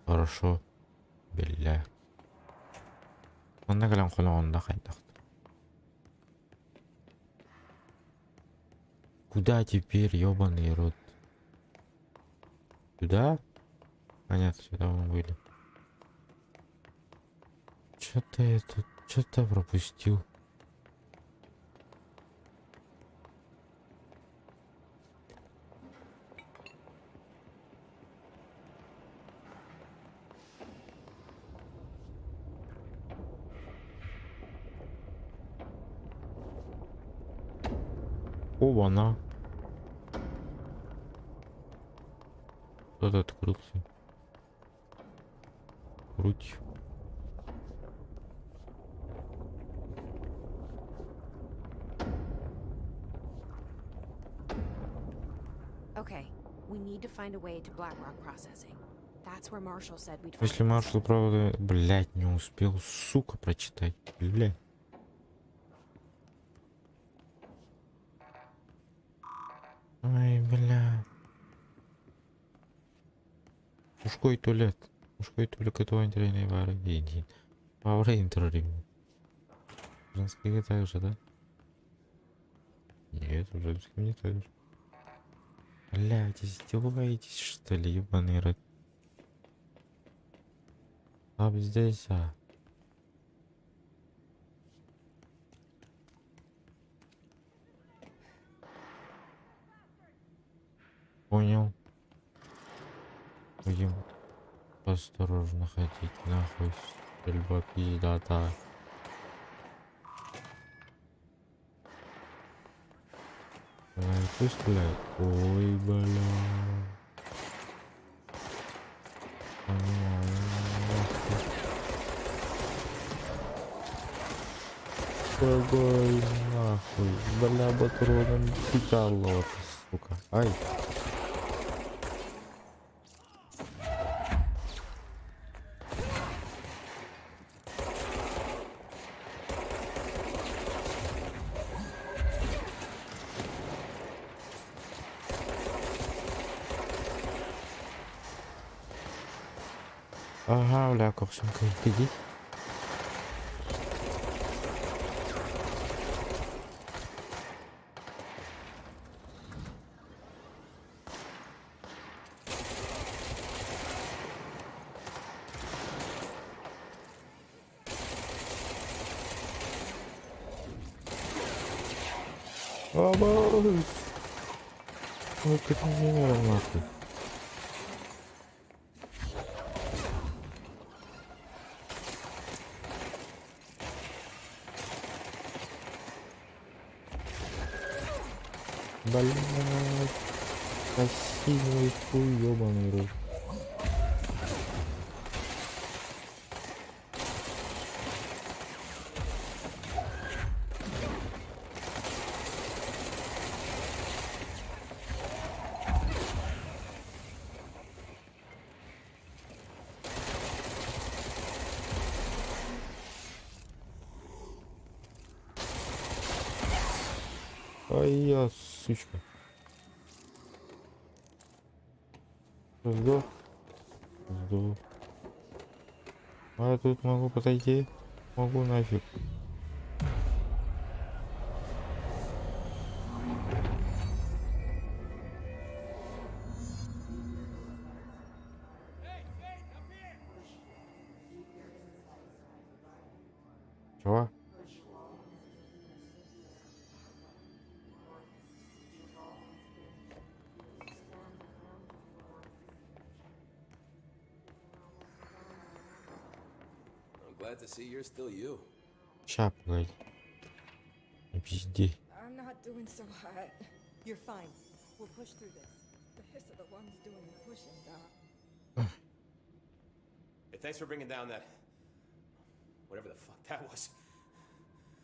Хорошо. Бля. Онно кэлэн холоҕонно хайдах? Куда теперь, ёбаный рот? Сюда? Понятно, сюда мы были. Что-то я тут, что-то пропустил. Оба-на. Кто-то открылся. Круть. Okay, we need to find a way to Blackrock Processing. That's where Marshall said we'd find Если the Маршал prism. правда, блять, не успел, сука, прочитать. Бля. Ай, бля. Мужской туалет. Мужской туалет, который интернет Павра интернет. Женский также, да? Нет, в женском не так же. Блядь, издеваетесь, что ли, ебаный рот? А здесь, а. Понял. Будем осторожно ходить, нахуй. Стрельба пиздата. Пусть стреляет. Ой, бля. Понимаю, нахуй. Какой нахуй. Бля, патроном пикало, сука. Ай. Ага, бля, кохсунка, иди. Vamos! Ой, как нахуй. Блядь. Красивый хуй, ёбаный рот. Ай я, сучка. Сдох. Сдох. А я тут могу подойти? Могу нафиг. Чего? I'm glad to see you're still you. Ща, погоди. Не пизди. I'm not doing so hot. You're fine. We'll push through this. The hiss are the ones doing the pushing, Doc. Hey, thanks for bringing down that, whatever the fuck that was.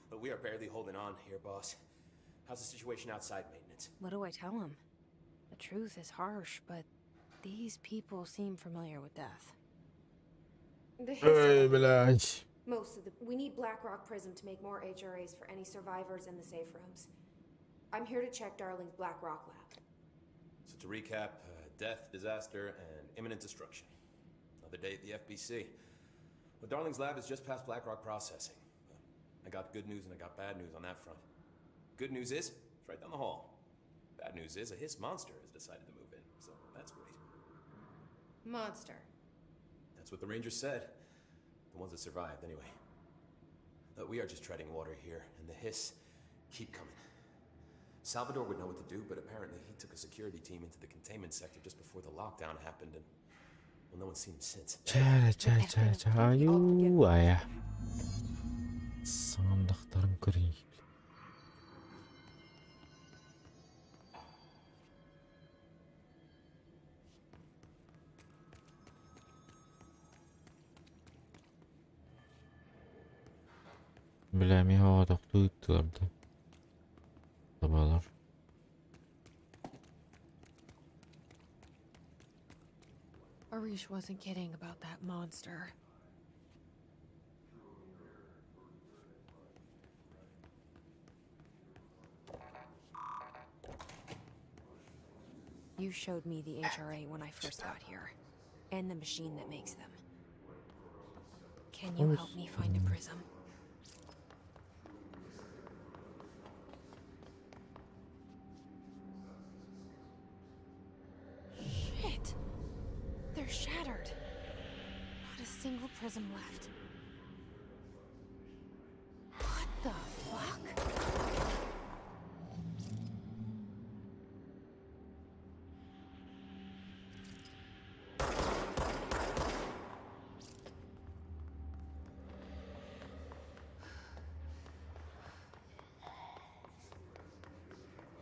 But we are barely holding on here, boss. How's the situation outside maintenance? What do I tell him? The truth is harsh, but these people seem familiar with death. The hiss Эй, are блядь. most of the we need Blackrock Prism to make more HRAs for any survivors in the safe rooms. I'm here to check Darling's Blackrock lab. So to recap, death, disaster, and imminent destruction. Another day at the FBC. Well, Darling's lab is just past Blackrock processing. I got good news and I got bad news on that front. Good news is, it's right down the hall. Bad news is, a hiss monster has decided to move in, so that's great. Monster. That's what the Rangers said. The ones that survived, anyway. But we are just treading water here, and the hiss keep coming. Salvador would know what to do, but apparently he took a security team into the containment sector just before the lockdown happened, and, well, no one's seen him since. Ча ча ча ча аю ая. Сандықтарын көрейін. Бля, миха тохтуу да. Табалар. Arish wasn't kidding about that monster. You showed me the HRA when I first got here, and the machine that makes them. Can you help me find a prism? Shit! They're shattered. Not a single prism left. What the fuck?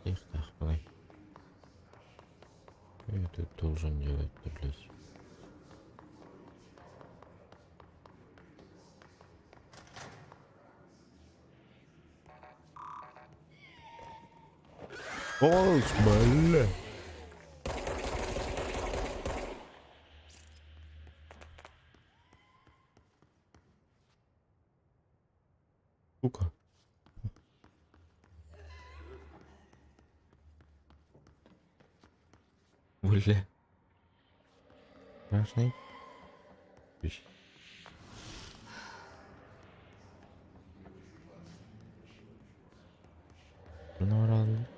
Тихо, блядь. Что я тут должен делать-то, блядь? Ой, бля. Сука. Бля. Страшный. Вещь. Ну, ладно.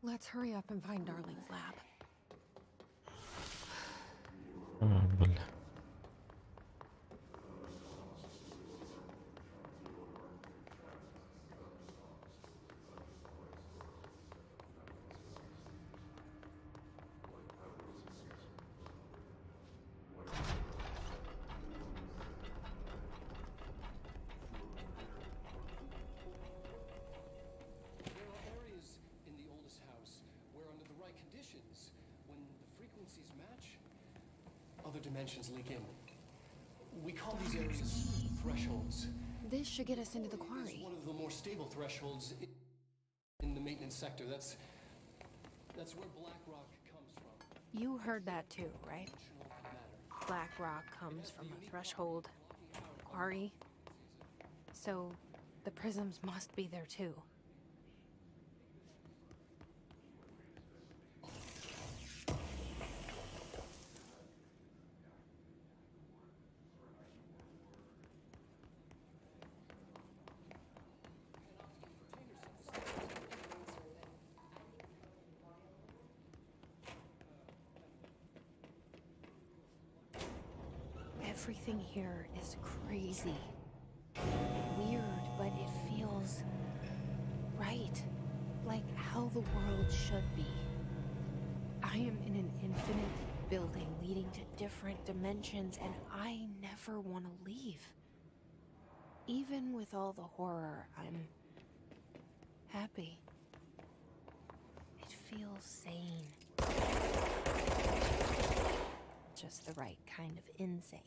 Let's hurry up and find Darling's lab. А, бля. There are areas in the oldest house where, under the right conditions, when the frequencies match, other dimensions leak in. We call these areas thresholds. This should get us into the quarry. One of the more stable thresholds in the maintenance sector. That's that's where Blackrock comes from. You heard that too, right? Black rock comes from a threshold, the quarry. So the prisms must be there too. Everything here is crazy. Weird, but it feels right. Like how the world should be. I am in an infinite building leading to different dimensions, and I never want to leave. Even with all the horror, I'm happy. It feels sane. Just the right kind of insane.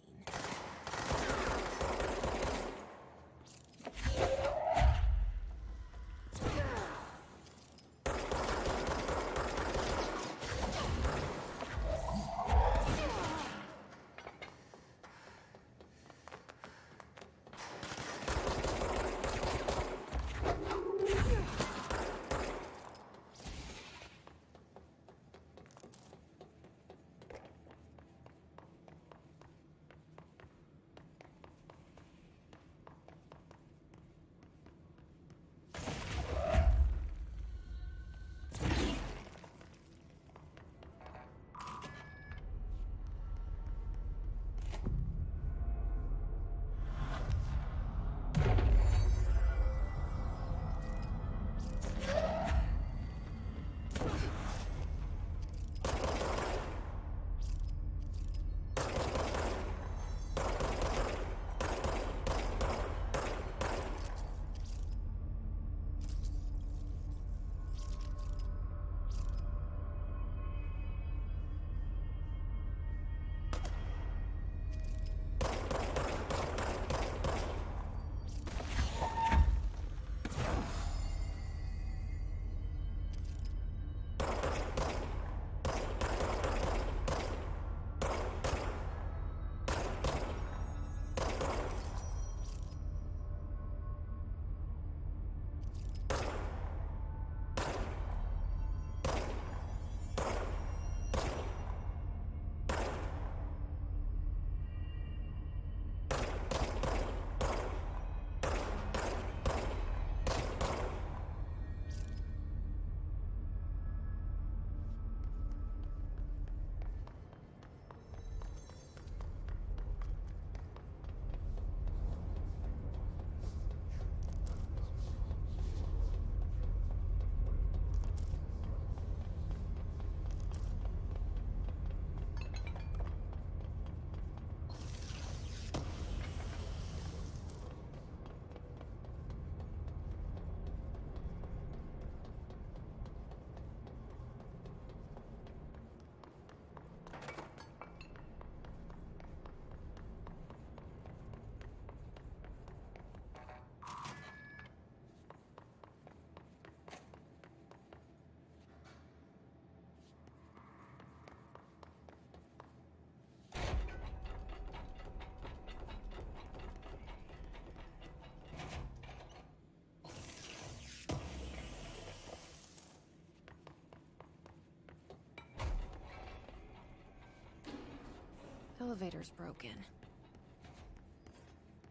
Elevator's broken.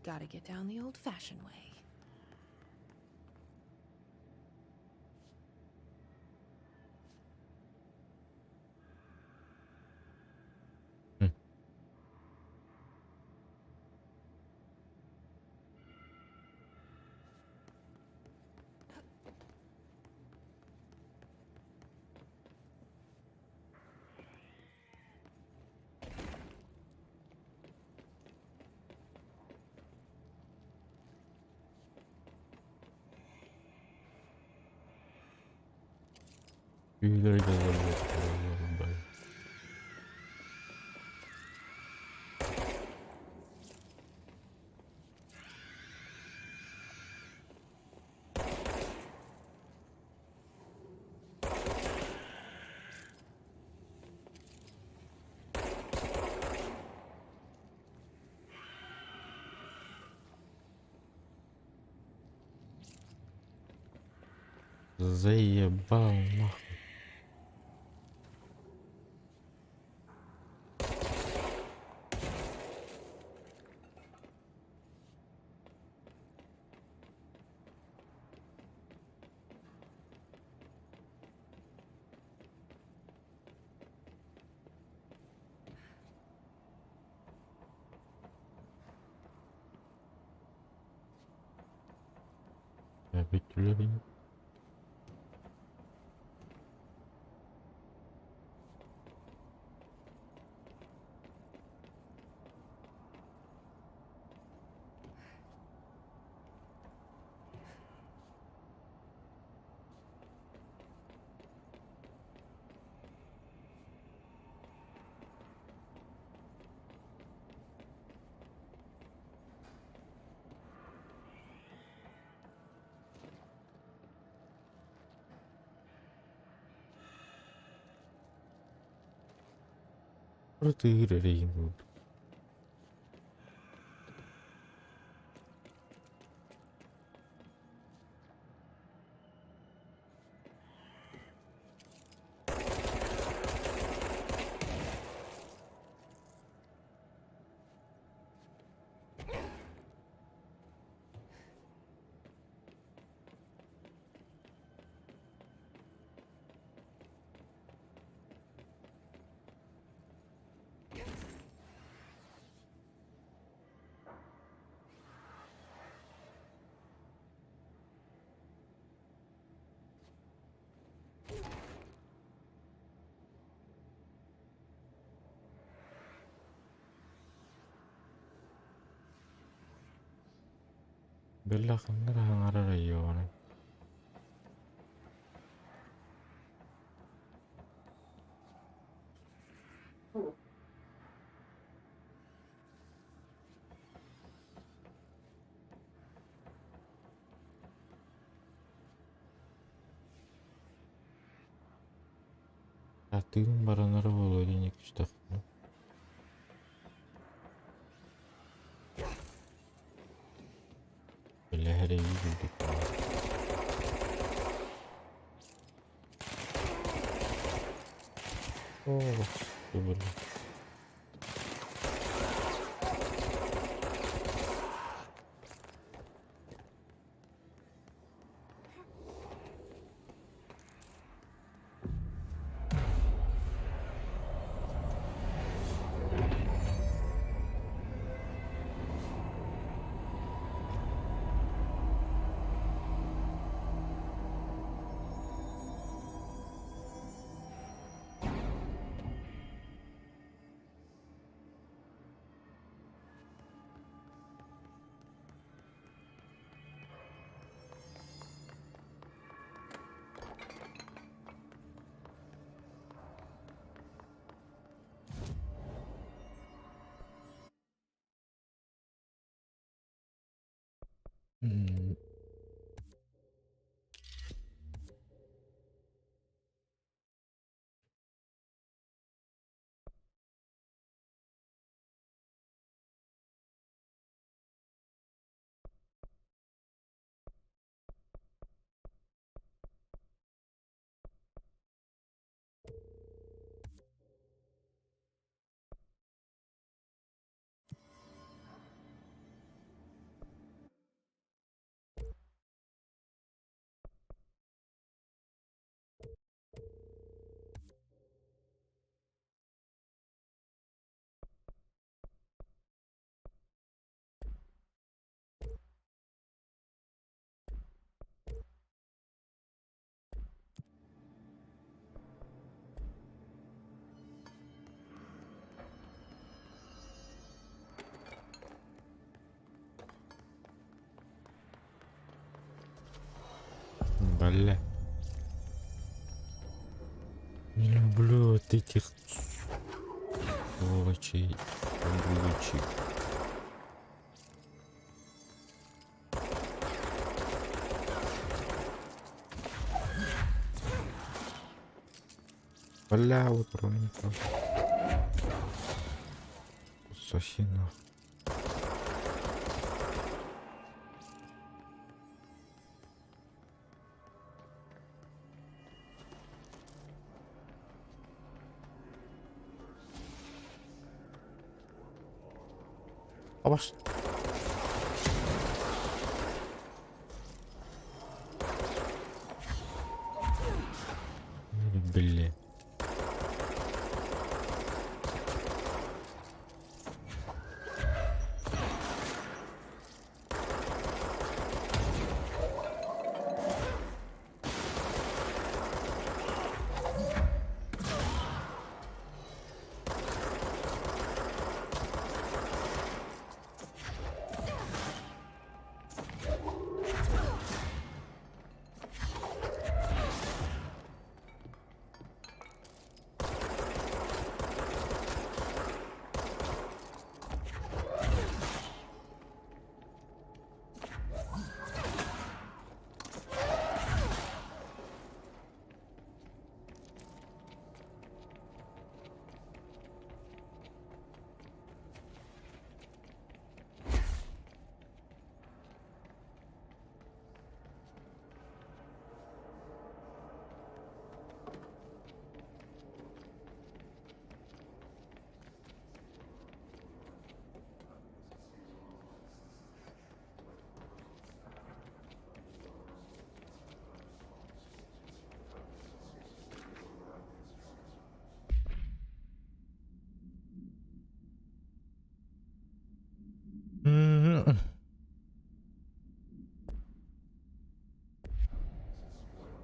Gotta get down the old fashioned way. Заебал нахуй. Бүттүлэр ини. Тыыр эрэйин курдук. Бэллэ ханна да хаҥарар айыаҕыный. Тыын баранара буолуо диэн иккистэхпинэ. Бэлэһэрэйии курдук. О, блин. М. Бля. Не люблю вот этих сволочей, ублюдочек. Бля, вот ровненько. Соси нахуй. Абаш. Блин.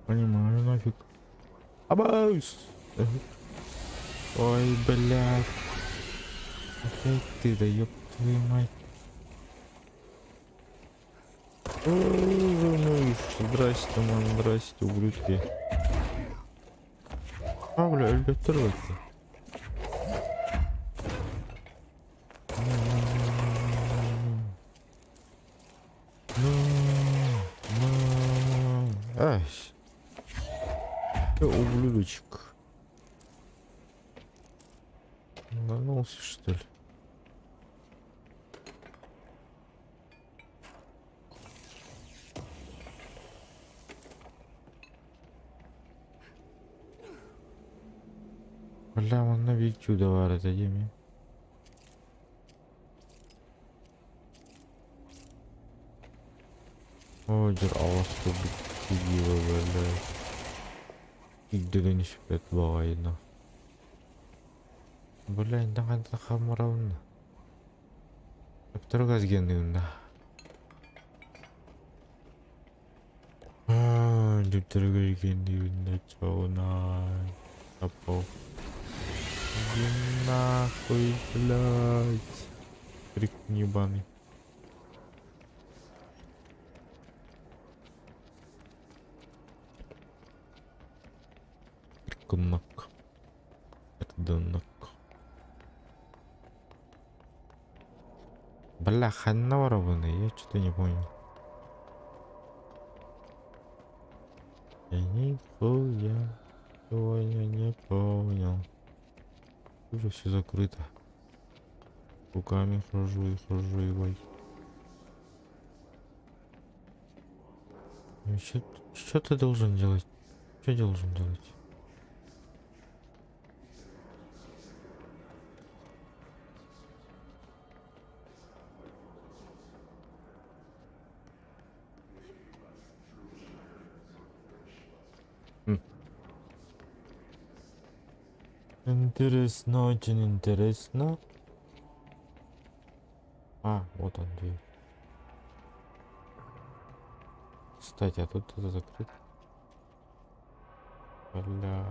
Понимаю нафиг. Абаус! Ой, блядь. Опять ты, да ёб твою мать. Ой, ну здрасте, мам, здрасте, ублюдки. А, бля, өлбөттөр бөттө. Ай. Ты ублюдочек. Нанулся, что ли? Бля, манна биир чудо баар этэ дии эмиэ. Оо, дьэр аҕыс курдук киирдиэ бля. Ирдэнэн испэт баҕайына. Бля, инде ханна хаммарабын? Өптөрө газгенныыбын да. Дүптөрө газгенныыбын да чоҕунай. Таппал. Иди нахуй, блядь. Крик ебаный. Крикунок. Пердунок. Бля, ханна барабыный, я что-то не понял. Я нихуя сегодня не понял. Уже все закрыто. Руками хожу и хожу и вай. Ну, что ты должен делать? Что я должен делать? Интересно, очень интересно. А, вот он дверь. Кстати, а тут это закрыто. Бля.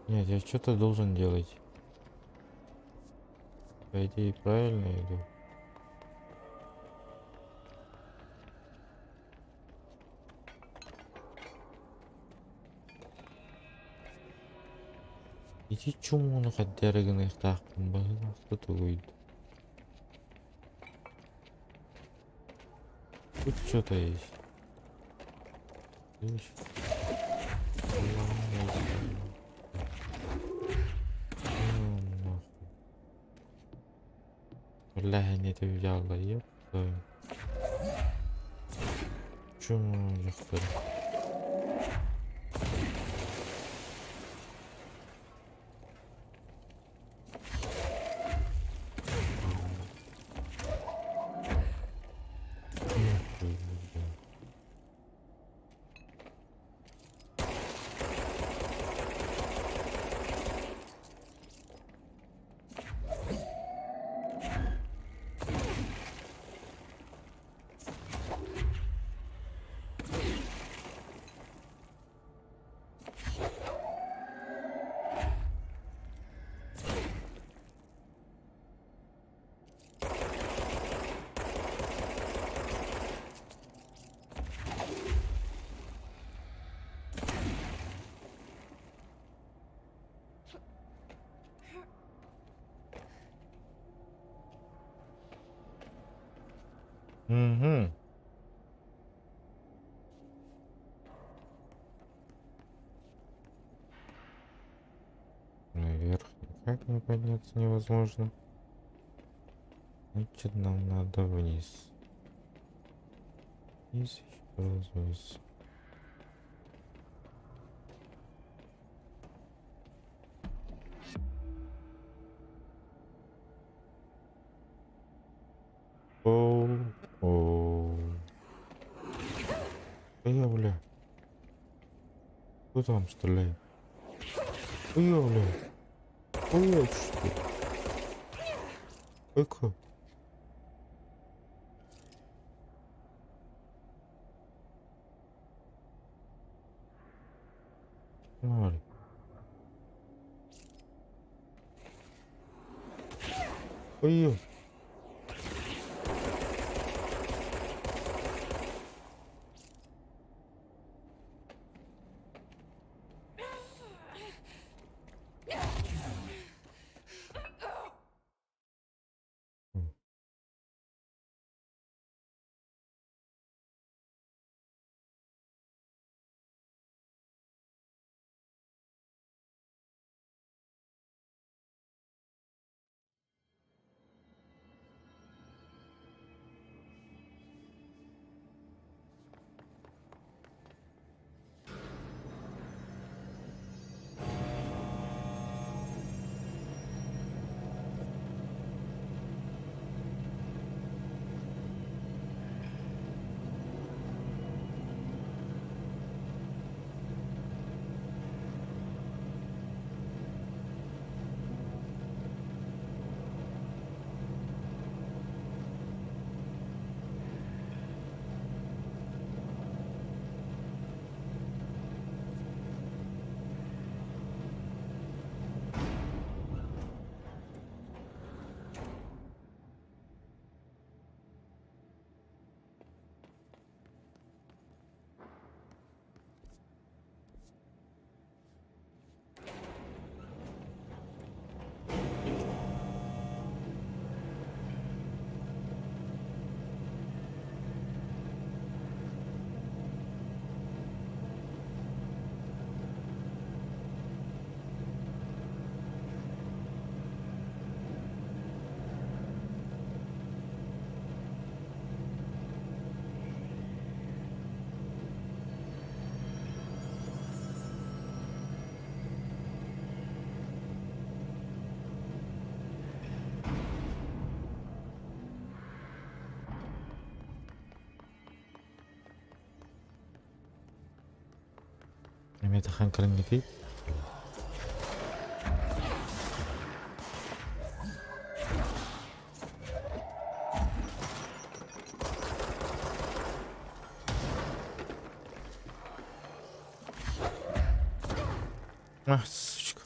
Нет, я что-то должен делать. По идее, правильно иду. Ити чумууну хайдары гыныахтаахпын баһылаахта тугуй Тут что-то есть. Видишь? Бля, не это взяла, ёпта. Чуму дьахтар. Угу. Наверх никак не подняться невозможно. Значит, нам надо вниз. Вниз, еще раз вниз. О, о. Я, бля. Кто там стреляет? Ой, бля. Ой, что? Эко. Ноль. Ой. Эмиэ тахан кэлиҥҥитий? Ах, сучка.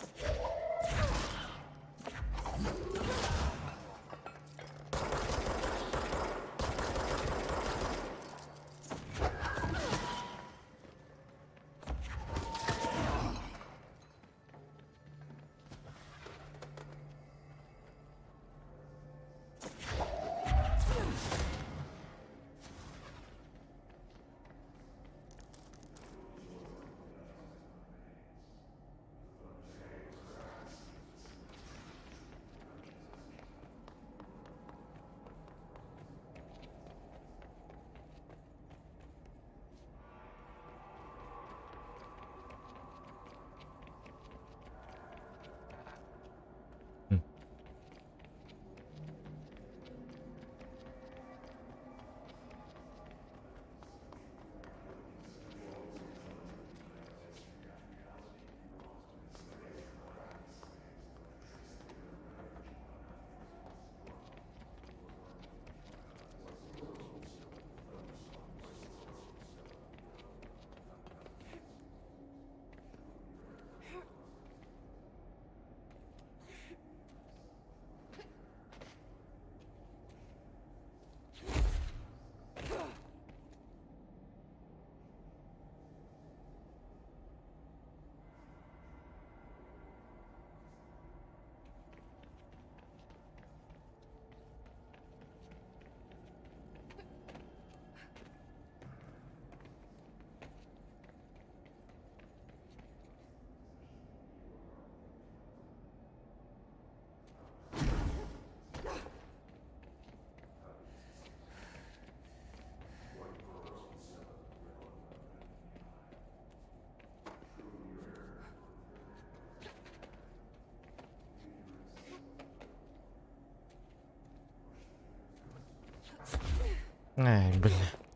Ай, бля.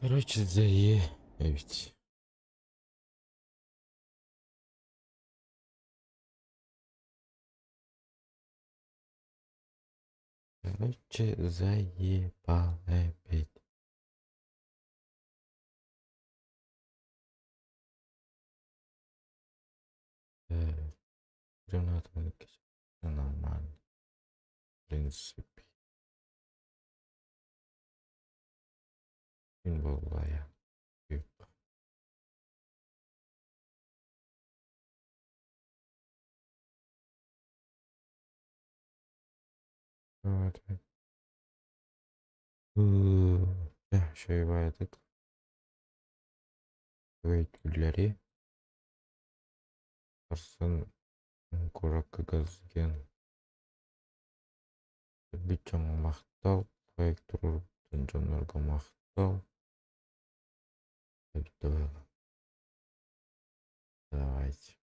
Короче, зае эбит. Короче, заебал опять. Нормально. В принципе. Күн буолла Үчүгэй үлэлэри Сарсын куоракка газген Өлбүт дьоҥҥо махтал, лайк туруорбут дьоннорго махтал. Давайте.